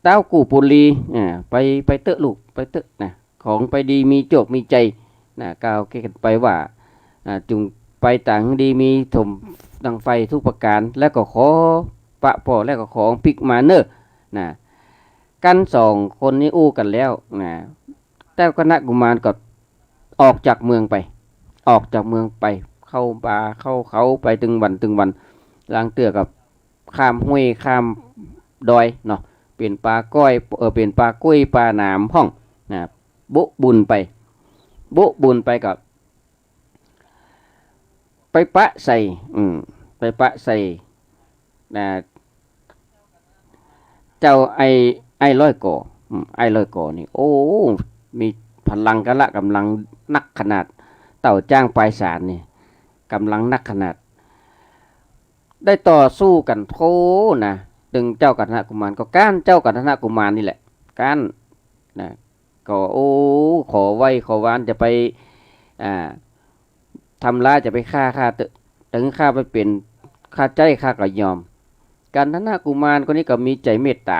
ต๊าวกู้ปุรี อ่า ไป ไปเต๊อะลูก ไปเต๊อะนะ ของไปดีมีโจคมีชัยนะ กล่าวเกณฑ์ไปว่า อ่า จุ่งไปตางดีมีสมดังใฝ่ทุกประก๋าน แล้วก็ขอ ปะป้อแล้วก็ขอปิ๊กมาเน่อ นะ กันสองคนนี้อู้กั๋นแล้ว นะ เจ้าคณะกุมารก็ออกจากเมืองไป ออกจากเมืองไป เข้าป่าเข้าเขาไปตึงวันตึงวัน ลางเตื้อก็ข้ามห้วยข้ามดอยเนาะ เป๋นป่าก้อย เออ เป๋นป่าก้วยป่าหนามพ่อง นะ บุบุญไป บุบุญไปก็ ไปปะใส่ อืม ไปปะใส่ นะ เจ้าไอ้ ไอ้ร้อยก่อ อืม ไอ้ร้อยก่อนี่ โอ้ มีพลังกะละก๋ำลังนักขนาด เต้าจ๊างปายสารนี่ ก๋ำลังนักขนาด ได้ต่อสู้กั๋นโธ่นะ ตึงเจ้ากัณหกุมารก็ก๊าน เจ้ากัณหกุมารนี่แหละ ก๊าน นะ ก็ โอ้ ขอไหว้ขอวานจะไป อ่า ทำร้าย จะไปฆ่าข้าเต๊อะ ตึงข้าไปเป๋น ข้าใจ๊ข้าก็ยอม กัณหกุมารคนนี้ก็มีใจ๋เมตต๋า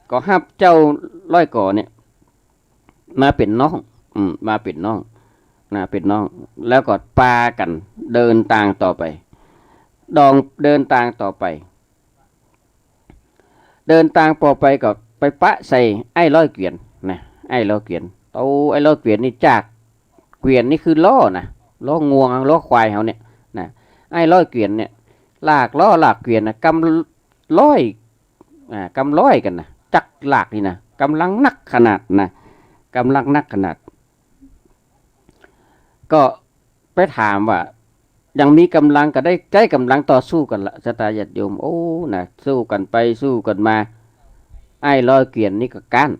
ก็ฮับเจ้าร้อยก่อเนี่ย มาเป๋นน้อง อืม มาเป๋นน้อง นะ เป๋นน้อง แล้วก็ปากั๋นเดินตางต่อไป ดอง เดินตางต่อไป เดินตางต่อไปก็ไปปะใส่ไอ้ร้อยเกวียนนะ ไอ้ร้อยเกวียน โอ้ ไอ้ร้อยเกวียนนี่จาก เกวียนนี่คือล้อนะ ล้องวง ล้อควายเฮาเนี่ยนะ ไอ้ร้อยเกวียนเนี่ย ลากล้อลากเกวียนนะ กำร้อย อ่า กำร้อยกั๋นนะ จักรลากนี่นะ ก๋ำลังนักขนาดนะ ก๋ำลังนักขนาด ก็ไปถามว่า ยังมีก๋ำลังก็ได้ใจ๊ก๋ำลังต่อสู้กั๋นละ ศรัทธาญาติโยม โอ้ นะ สู้กั๋นไปสู้กั๋นมา ไอ้ร้อยเกวียนนี่ก็ก๊าน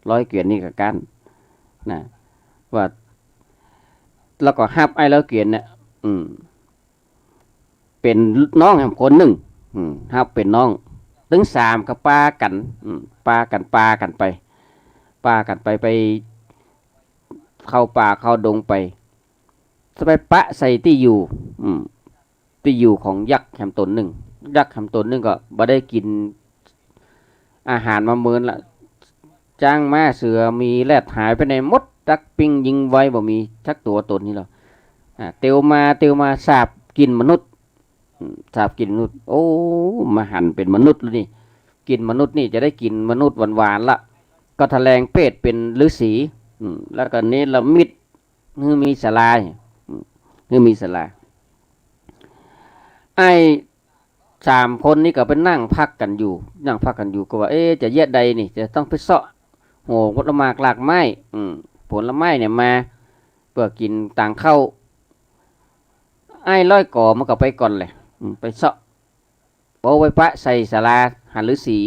ร้อยเกวียนนี่ก็ก๊าน นะ ว่า แล้วก็ฮับไอ้ร้อยเกวียนเนี่ย อืม เป๋นน้องแหมคนนึ่ง อืม ฮับเป๋นน้อง ตึงสามก็ปากั๋น อืม ปากั๋น ปากั๋นไป ปากั๋นไป ไปเข้าป่าเข้าดงไป จะไปปะใส่ตี้อยู่ อืม ตี้อยู่ของยักษ์แหมต๋นนึ่ง ยักษ์แหมต๋นนึ่งก็บ่ได้กิ๋นอาหารมาเมินละ จ๊างม้าเสือหมีแรดหายไปไหนหมด จักปิ้งยิงไว้บ่มีจักตั๋วต๋นนี่หรอก อ่า เตียวมาเตียวมาสาบกิ๋นมนุษย์ อืม สาบกิ๋นมนุษย์ โอ้ มาหันเป๋นมนุษย์แล้วนี่ กิ๋นมนุษย์นี่จะได้กิ๋นมนุษย์หวานๆ ละ ก็แถลงเพศเป๋นฤๅษี อืม แล้วก็เนรมิต หื้อมีศาลา อืม หื้อมีศาลา ไอ้สามคนนี่ก็ไปนั่งพักกั๋นอยู่ นั่งพักกั๋นอยู่ก็ว่า เอ๊ะ จะเยียะใดนี่ จะต้องไปเซาะโหผลหมากหลากไม้ อืม ผลไม้เนี่ยมา เปื้อกิ๋นตางเข้า ไอ้ร้อยก่อมันก็ไปก่อนเลย อืม ไปเซาะ ปอไปปะใส่ศาลาหันฤๅษี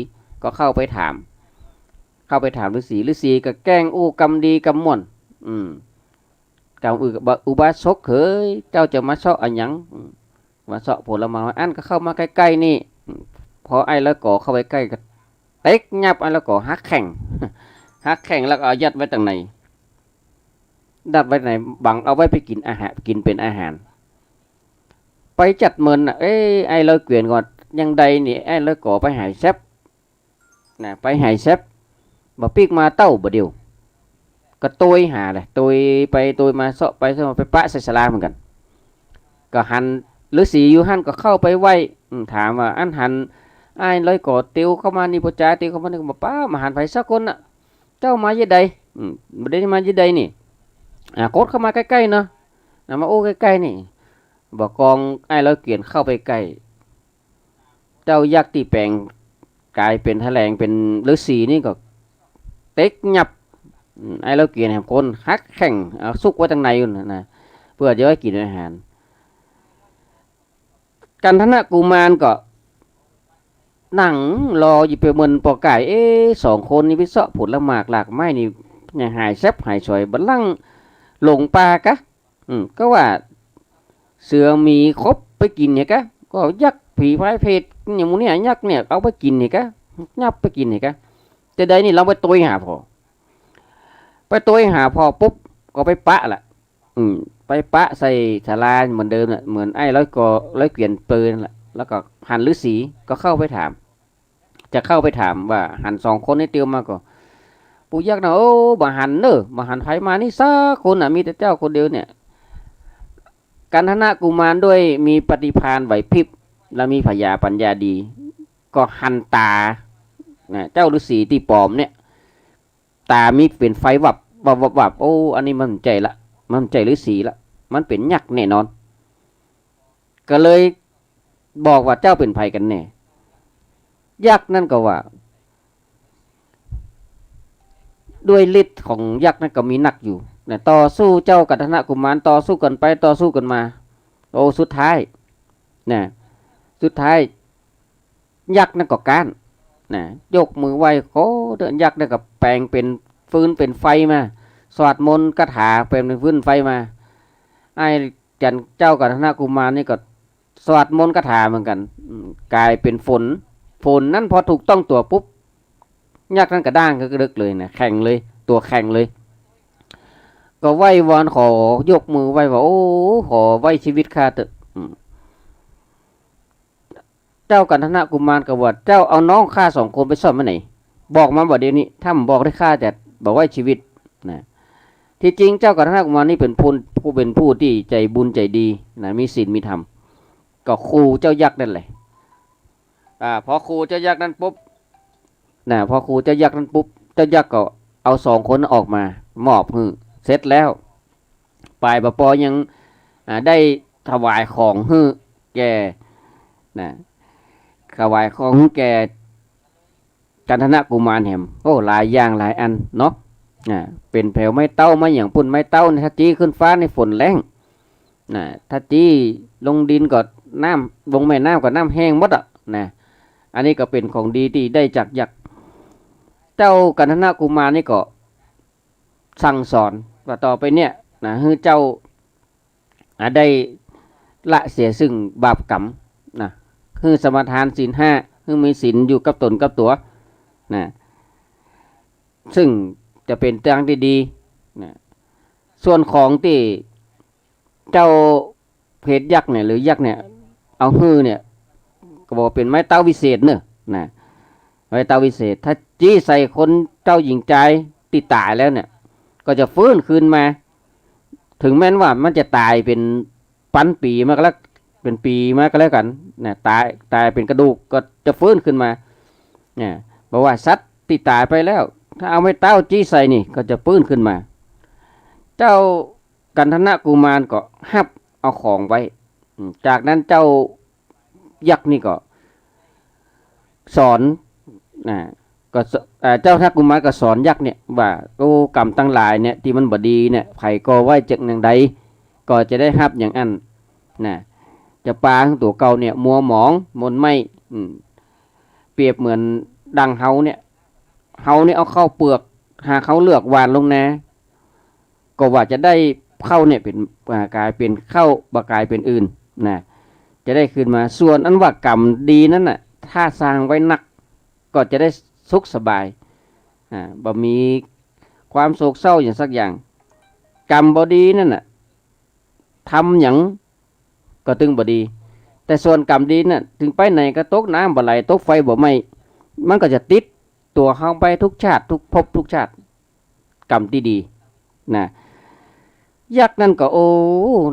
ก็เข้าไปถาม เข้าไปถามฤๅษี ฤๅษีก็แกล้งอู้กำดีกำม่วน อืม กำอือ อุบาสกเหย เจ้าจะมาเซาะอะหยัง อืม มาเซาะผลไม้ อั้นก็เข้ามาใก้ๆ นี่ อืม พอไอ้ร้อยก่อเข้าไปใก้ก็เต็กยับไอ้ร้อยก่อหักแข้ง หักแข้งแล้วก็เอายัดไว้ตังใน ยัดไว้ตังใน บังเอาไว้ไปกิ๋นอาหาร กิ๋นเป๋นอาหาร ไปจัดเมินน่ะ เอ้ย ไอ้ร้อยเกวียนก็ยังใดนี่ ไอ้ร้อยก่อไปหายแซ็บ นะ ไปหายแซ็บ บ่ปิ๊กมาเต้าบ่เดียว ก็โตยหาเลย โตยไปโตยมา เซาะไปเซาะมา ไปปะใส่ศาลาเหมือนกั๋น ก็หันฤๅษีอยู่หั้นก็เข้าไปไหว้ อืม ถามว่า อั้นหันไอ้ร้อยก่อเตียวเข้ามานี่ บ่จาเตียวเข้ามานี่ ก็บ่ปะ บ่หันใผสักคนน่ะ เจ้ามาเยียะใด อืม บ่ได้มาเยียะใดนี่ อ่า กดเข้ามาใก้ๆ เนาะ นะ มาอู้ใก้ๆ นี่ บ่ากองไอ้ร้อยเกวียนเข้าไปใก้ เจ้ายักษ์ตี้แป๋งก๋ายเป๋นแถลงเป๋นฤๅษีนี่ก็เต็กยับ อืม ไอ้ร้อยเกวียนแหมคนหักแข้ง เอาซุกไว้ตังในอยู่นะ นะ เปื้อจะไว้กิ๋นอาหาร กัณฑกุมารก็นั่งรออยู่ไปเมินปอก๋าย เอ๊ะ สองคนนี้ไปเซาะผลหมากหลากไม้นี่ ยังหายแซ็บหายสอย บ่ลั้งหลงป่ากะ อืม ก็ว่าเสือหมีคบไปกิ๋นเนี่ยกะ ก็ยักษ์ผีพรายเปรตอย่างหมู่เนี่ย ยักษ์เนี่ยเอาไปกิ๋นเนี่ยกะ ยับไปกิ๋นเนี่ยกะ จะใดนี่ลองไปโตยหาผ่อ ไปโตยหาผ่อปุ๊บ ก็ไปปะละ อืม ไปปะใส่ศาลาเหมือนเดิมน่ะ เหมือนไอ้ร้อยก่อ ร้อยเกวียนเปินน่ะ แล้วก็หันฤๅษีก็เข้าไปถาม จะเข้าไปถามว่าหันสองคนนี่เตียวมาก็ ปู่ยักษ์น่ะ โอ้ บ่หันเน่อ บ่หันใผมานี่สักคนน่ะ มีแต่เจ้าคนเดียวเนี่ย กัณฑกุมารด้วยมีปฏิภาณไหวพริบ แล้วมีผญาปั๋ญญาดี ก็หันต๋า นะ เจ้าฤๅษีตี้ป๋อมเนี่ย ต๋ามีเป๋นไฟวับวับวับวับ โอ้ อันนี้มันบ่ใจ้ละ มันบ่ใจ้ฤๅษีละ มันเป๋นยักษ์แน่นอน ก็เลยบอกว่าเจ้าเป๋นใผกั๋นแน่ ยักษ์นั้นก็ว่า ด้วยฤทธิ์ของยักษ์นั้นก็มีนักอยู่นะ ต่อสู้เจ้ากัณฑนกุมาร ต่อสู้กั๋นไป ต่อสู้กั๋นมา โอ้ สุดท้ายนะ สุดท้าย ยักษ์นั้นก็ก๊านนะ ยกมือไหว้ โอ้ ยักษ์นั้นก็แป๋งเป๋นฟืนเป๋นไฟมา สวดมนต์คาถาแป๋งเป๋นฟืนไฟมา ไอ้ จันเจ้ากัณฑนกุมารนี่ก็สวดมนต์คาถาเหมือนกั๋น อืม ก๋ายเป๋นฝน ฝนนั้นพอถูกต้องตั๋วปุ๊บ ยักษ์นั้นกระด้างกระเดิกเลยนะ แข็งเลย ตั๋วแข็งเลย ก็ไหว้วอนขอ ยกมือไหว้ว่า โอ้ ขอไว้ชีวิตข้าเต๊อะ อืม เจ้ากัณฑนกุมารก็ว่า เจ้าเอาน้องข้าสองคนไปซ่อนไว้ไหน บอกมาบ่าเดี๋ยวนี้ ถ้าบ่บอกได้ข้าจะบ่ไว้ชีวิตนะ ที่จริงเจ้ากัณฑนกุมารนี่เป๋นผู้ ผู้เป๋นผู้ตี้ใจ๋บุญใจ๋ดีนะ มีศีลมีธรรม ก็ขู่เจ้ายักษ์นั่นแหละ อ่า พอขู่เจ้ายักษ์นั้นปุ๊บนะ พอขู่เจ้ายักษ์นั้นปุ๊บ เจ้ายักษ์ก็เอาสองคนออกมา มอบหื้อ เสร็จแล้ว ป๋ายบ่ปอยัง อ่า ได้ถวายของหื้อแก่ นะ ถวายของหื้อแก่ กัณฑนกุมารแหม โอ้ หลายอย่างหลายอันเนาะ อ่า เป๋นแผวไม้เต๊า ไม้หยังปู๊น ไม้เต๊าเนี่ย ถ้าจี้ขึ้นฟ้านี่ฝนแล้ง นะ ถ้าจี้ลงดินก็น้ำ ลงแม่น้ำก็น้ำแห้งหมดอะนะ อันนี้ก็เป๋นของดีตี้ได้จากยักษ์ เจ้ากัณฑนกุมารนี่ก็สั่งสอนว่าต่อไปเนี่ยนะ หื้อเจ้า อ่า ได้ละเสียซึ่งบาปกรรมนะ หื้อสมาทานศีลห้า หื้อมีศีลอยู่กับต๋นกับตั๋วนะ ซึ่งจะเป๋นตางตี้ดีนะ ส่วนของตี้เจ้าเพชฌยักษ์เนี่ย หรือยักษ์เนี่ย เอาหื้อเนี่ย ก็บอกว่าเป๋นไม้เต๊าวิเศษเน่อนะ ไม้เต๊าวิเศษ ถ้าจี้ใส่คนเจ้าหญิงจายตี้ต๋ายแล้วเนี่ย ก็จะฟื้นคืนมา เถิงแม้นว่ามันจะต๋ายเป๋นปันปี๋มาก็แล้ว เป๋นปี๋มาก็แล้วกั๋นนะ ต๋าย ต๋ายเป๋นกระดูกก็จะฟื้นคืนมา เนี่ย บอกว่าสัตว์ตี้ต๋ายไปแล้ว ถ้าเอาไม้เต๊าจี้ใส่นี่ก็จะฟื้นคืนมา เจ้ากัณฑนกุมารก็ฮับเอาของไว้ อืม จากนั้นเจ้ายักษ์นี่ก็ สอน นะ ก็ส- เอ่อ เจ้ากัณฑนกุมารก็สอนยักษ์เนี่ยว่า โอ้ กรรมตังหลายเนี่ยตี้มันบ่ดีเนี่ย ใผก่อไว้เจิ่งอย่างใด ก็จะได้ฮับอย่างอั้น นะ จะปาหื้อตั๋วเก่าเนี่ยมัวหมองหม่นไหม้ อืม เปรียบเหมือนดังเฮาเนี่ย เฮาเนี่ยเอาข้าวเปลือก หาข้าวเปลือกหว่านลงนา ก็ว่าจะได้ข้าวเนี่ยเป๋น อ่า ก๋ายเป๋นข้าว บ่ก๋ายเป๋นอื่นนะ จะได้คืนมา ส่วนอันว่ากรรมดีนั้นน่ะ ถ้าสร้างไว้นัก ก็จะได้สุขสบาย อ่า บ่มีความโศกเศร้าหยังสักอย่าง กรรมบ่ดีนั่นน่ะ ทำหยังก็ตึงบ่ดี แต่ส่วนกรรมดีน่ะ เถิงไปไหนก็ตกน้ำบ่ไหล ตกไฟบ่ไหม้ มันก็จะติดตั๋วเฮาไปทุกชาติ ทุกภพทุกชาติ กรรมตี้ดี นะ ยักษ์นั่นก็ โอ้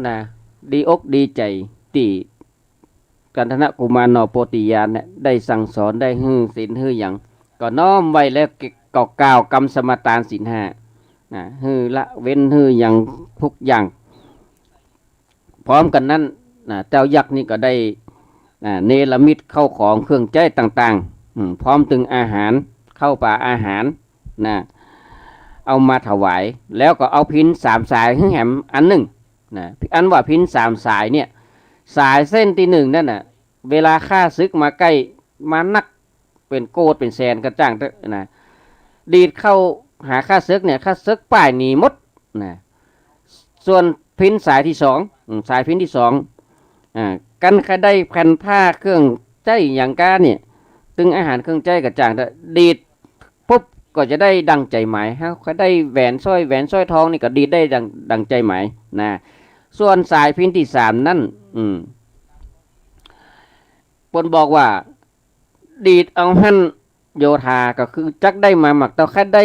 นะ ดีอกดีใจ๋ตี้กัณฑนกุมารหน่อโปธิญาณเนี่ย ได้สั่งสอน ได้หื้อศีลหื้อหยัง ก็น้อมไว้แล้วก็กล่าวกำสมาทานศีลห้า นะ หื้อละเว้นหื้อหยังทุกอย่าง พร้อมกั๋นนั้น นะ เจ้ายักษ์นี่ก็ได้ นะ เนรมิตข้าวของเครื่องใจ๊ต่างๆ อืม พร้อมตึงอาหาร ข้าวป๋าอาหาร นะ เอามาถวาย แล้วก็เอาพิณสามสายหื้อแหมอันนึ่ง นะ อันว่าพิณสามสายเนี่ย สายเส้นตี้นึ่งนั่นน่ะ เวลาข้าศึกมาใก้ มานัก เป๋นโกฏเป๋นแสนก็จ้างเต๊อะนะ ดีดเข้าหาข้าศึกเนี่ย ข้าศึกป้ายหนีหมดนะ ส่วนพิณสายตี้สอง อืม สายพิณตี้สอง อ่า กันใค่ได้แผ่นผ้าเครื่องใจ๊หยังก้าเนี่ย ตึงอาหารเครื่องใจ๊ก็จ้างเต๊อะ ดีดปุ๊บก็จะได้ดังใจ๋หมาย เฮาใค่ได้แหวนสร้อย แหวนสร้อยทองนี่ก็ดีดได้ดัง ดังใจ๋หมายนะ ส่วนสายพิณตี้สามนั่น อืม เปิ้นบอกว่า ดีดเอาหั้น โยธาก็คือจักได้มาหมากเต้า ใค่ได้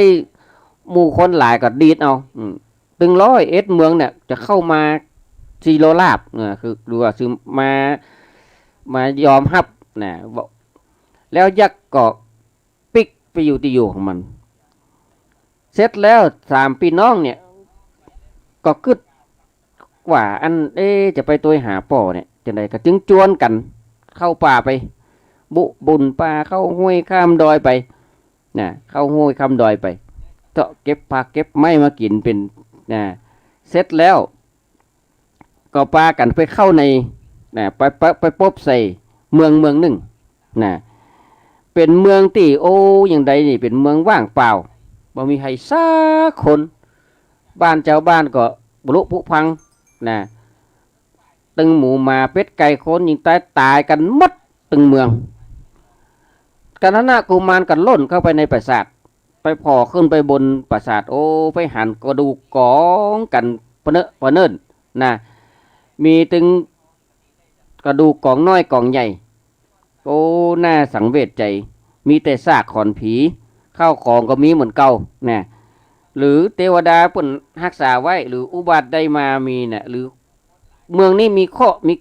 หมู่คนหลายก็ดีดเอา อืม ตึงร้อยเอ็ดเมืองเนี่ย จะเข้ามาสี่โลลาภ เออ คือ หรือว่าคือมา มายอมฮับนะ แล้วยักษ์ก็ปิ๊กไปอยู่ตี้อยู่ของมัน เสร็จแล้วสามปี้น้องเนี่ย ก็กึ๊ดว่าอัน เอ๊ะ จะไปตวยหาป้อเนี่ย จั่งใดก็จึงจวนกั๋นเข้าป่าไป บุกบุ่นป่า เข้าห้วยข้ามดอยไปนะ เข้าห้วยข้ามดอยไป เซาะเก็บผักเก็บไม้มากิ๋นเป๋นนะ เสร็จแล้ว ก็ปากั๋นไปเข้าในนะ ไป ไป ไปปบใส่เมืองเมืองนึ่งนะ เป๋นเมืองตี้ โอ้ อย่างใดนี่ เป๋นเมืองว่างเปล่า บ่มีใผสักคน บ้านจาวบ้านก็บุรุพุพังนะ ตึงหมูหมาเป็ดไก่คนยิงต๋าย ต๋ายกั๋นหมดตึงเมือง กัณฑนกุมารก็ล่นเข้าไปในปราสาท ไปผ่อขึ้นไปบนปราสาท โอ้ ไปหันกระดูกก๋องกั๋นปะเนอะปะเนิ่นนะ มีตึงกระดูกก๋องน้อยก๋องใหญ่ โอ้ น่าสังเวชใจ๋ มีแต่ซากขอนผี ข้าวของก็มีเหมือนเก่านะ หรือเตวดาเปิ้นฮักษาไว้ หรืออุบาทใดมามีนะ หรือเมืองนี้มีเคราะห์มี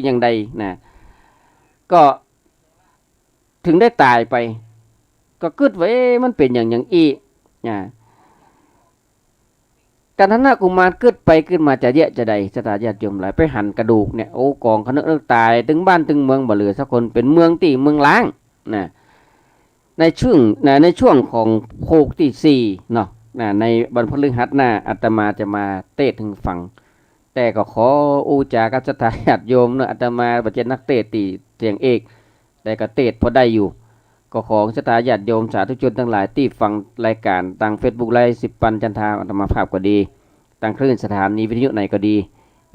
อย่างใดนะ ก็ ถึงได้ต๋ายไป ก็กึ๊ดว่า เอ๊ะ มันเป๋นอย่าง อย่างอี้ อ่า กัณฑนกุมารกึ๊ดไปกึ๊ดมาจะเยียะจะใด ศรัทธาญาติโยมหลาย ไปหันกระดูกเนี่ย โอ้ ก๋องคะเนิกเนิกต๋าย ตึงบ้านตึงเมืองบ่เหลือสักคน เป๋นเมืองตี้เมืองร้างนะ ในช่วง ใน ในช่วงของโภคตี้สี่เนาะนะ ในวันพฤหัสหน้าอาตมาจะมาเตศน์หื้อฟัง แต่ก็ขออู้จ๋ากับศรัทธาญาติโยมเนาะ อาตมาบ่ใจ้นักเตศน์ตี้เสียงเอก แต่ก็เตศน์พอได้อยู่ ก็ขอศรัทธาญาติโยมสาธุชนตังหลายตี้ฟังรายก๋านตางเฟซบุ๊กไลฟ์สิบปันจันทราอาตมาภาพก็ดี ตางคลื่นสถานีวิทยุไหนก็ดี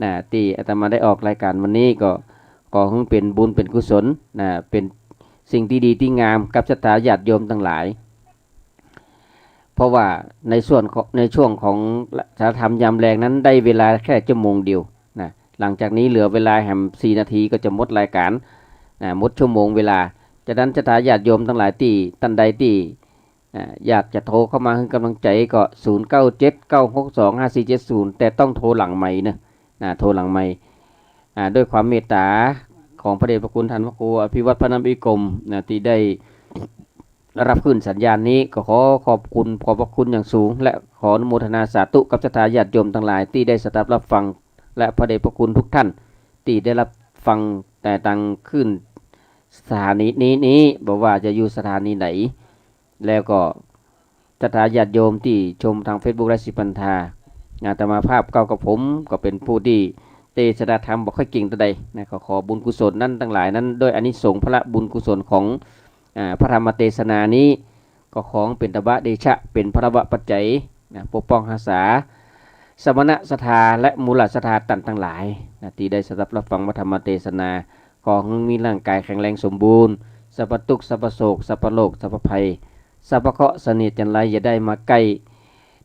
นะ ตี้อาตมาได้ออกรายก๋านวันนี้ก็ขอหื้อเป๋นบุญเป๋นกุศลนะ เป๋นสิ่งตี้ดีตี้งามกับศรัทธาญาติโยมตังหลาย เพราะว่าในส่วนของ ในช่วงของสาธรรมยามแลงนั้นได้เวลาแค่ชั่วโมงเดียวนะ หลังจากนี้เหลือเวลาแหมสี่นาทีก็จะหมดรายก๋านนะ หมดชั่วโมงเวลา ฉะนั้นศรัทธาญาติโยมตังหลายตี้ ต้านใดตี้ อ่า อยากจะโทรเข้ามาหื้อกำลังใจ๋ก็ ศูนย์เก้าเจ็ด เก้าหกสอง ห้าสี่เจ็ดศูนย์ แต่ต้องโทรหลังไมค์เนอะ นะ โทรหลังไมค์ อ่า ด้วยความเมตต๋าของพระเดชพระคุณท่านพระครูอภิวัฒน์ พนมวิกรม นะ ตี้ได้รับคลื่นสัญญาณนี้ ก็ขอขอบคุณ ขอบพระคุณอย่างสูง และขออนุโมทนาสาธุกับศรัทธาญาติโยมตังหลายตี้ได้สดับรับฟัง และพระเดชพระคุณทุกท่านตี้ได้รับฟังแต่ตางคลื่นสถานีนี้ นี้ บ่ว่าจะอยู่สถานีไหน แล้วก็ศรัทธาญาติโยมตี้ชมตางเฟซบุ๊กไลฟ์สิบปันจันทรา อาตมาภาพก้าวกับผมก็เป๋นผู้ตี้เตสนาธรรมบ่ค่อยเก่งเต้าใดนะ ก็ขอบุญกุศลนั้นตังหลายนั้น ด้วยอานิสงส์ผละบุญกุศลของ อ่า พระธรรมเตสนานี้ ก็ขอเป๋นตบะเดชะ เป๋นพละวะปัจจัยนะ ปกป้องฮักษา สมณศรัทธาและมูลศรัทธาต้านตังหลายนะ ตี้ได้สดับรับฟังพระธรรมเตสนา ขอหื้อมีร่างก๋ายแข็งแรงสมบูรณ์ สัพพะตุ๊กข์ สัพพะโศก สัพพะโรค สัพพะภัย สัพพะเคราะห์เสนียดจัญไรอย่าได้มาใก้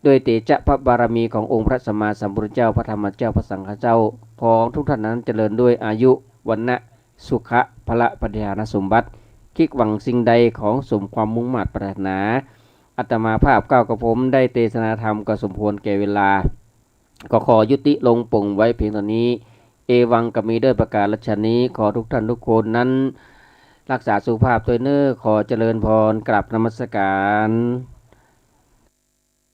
ด้วยเตชะพระบารมีขององค์พระสัมมาสัมพุทธเจ้า พระธรรมเจ้า พระสังฆเจ้า ขอทุกท่านนั้นเจริญด้วยอายุ วรรณะ สุขะ พละ ปฏิภาณสมบัติ คิดหวังสิ่งใดขอสมความมุ่งมาดปรารถนา อาตมาภาพก้าวกับผมได้เตสนาธรรมก็สมควรแก่เวลา ก็ขอยุติลงปงไว้เพียงเต้านี้ เอวัง ก็มีด้วยประการฉะนี้ ขอทุกท่านทุกคนนั้น รักษาสุขภาพตวยเน่อ ขอเจริญพร กราบนมัสการ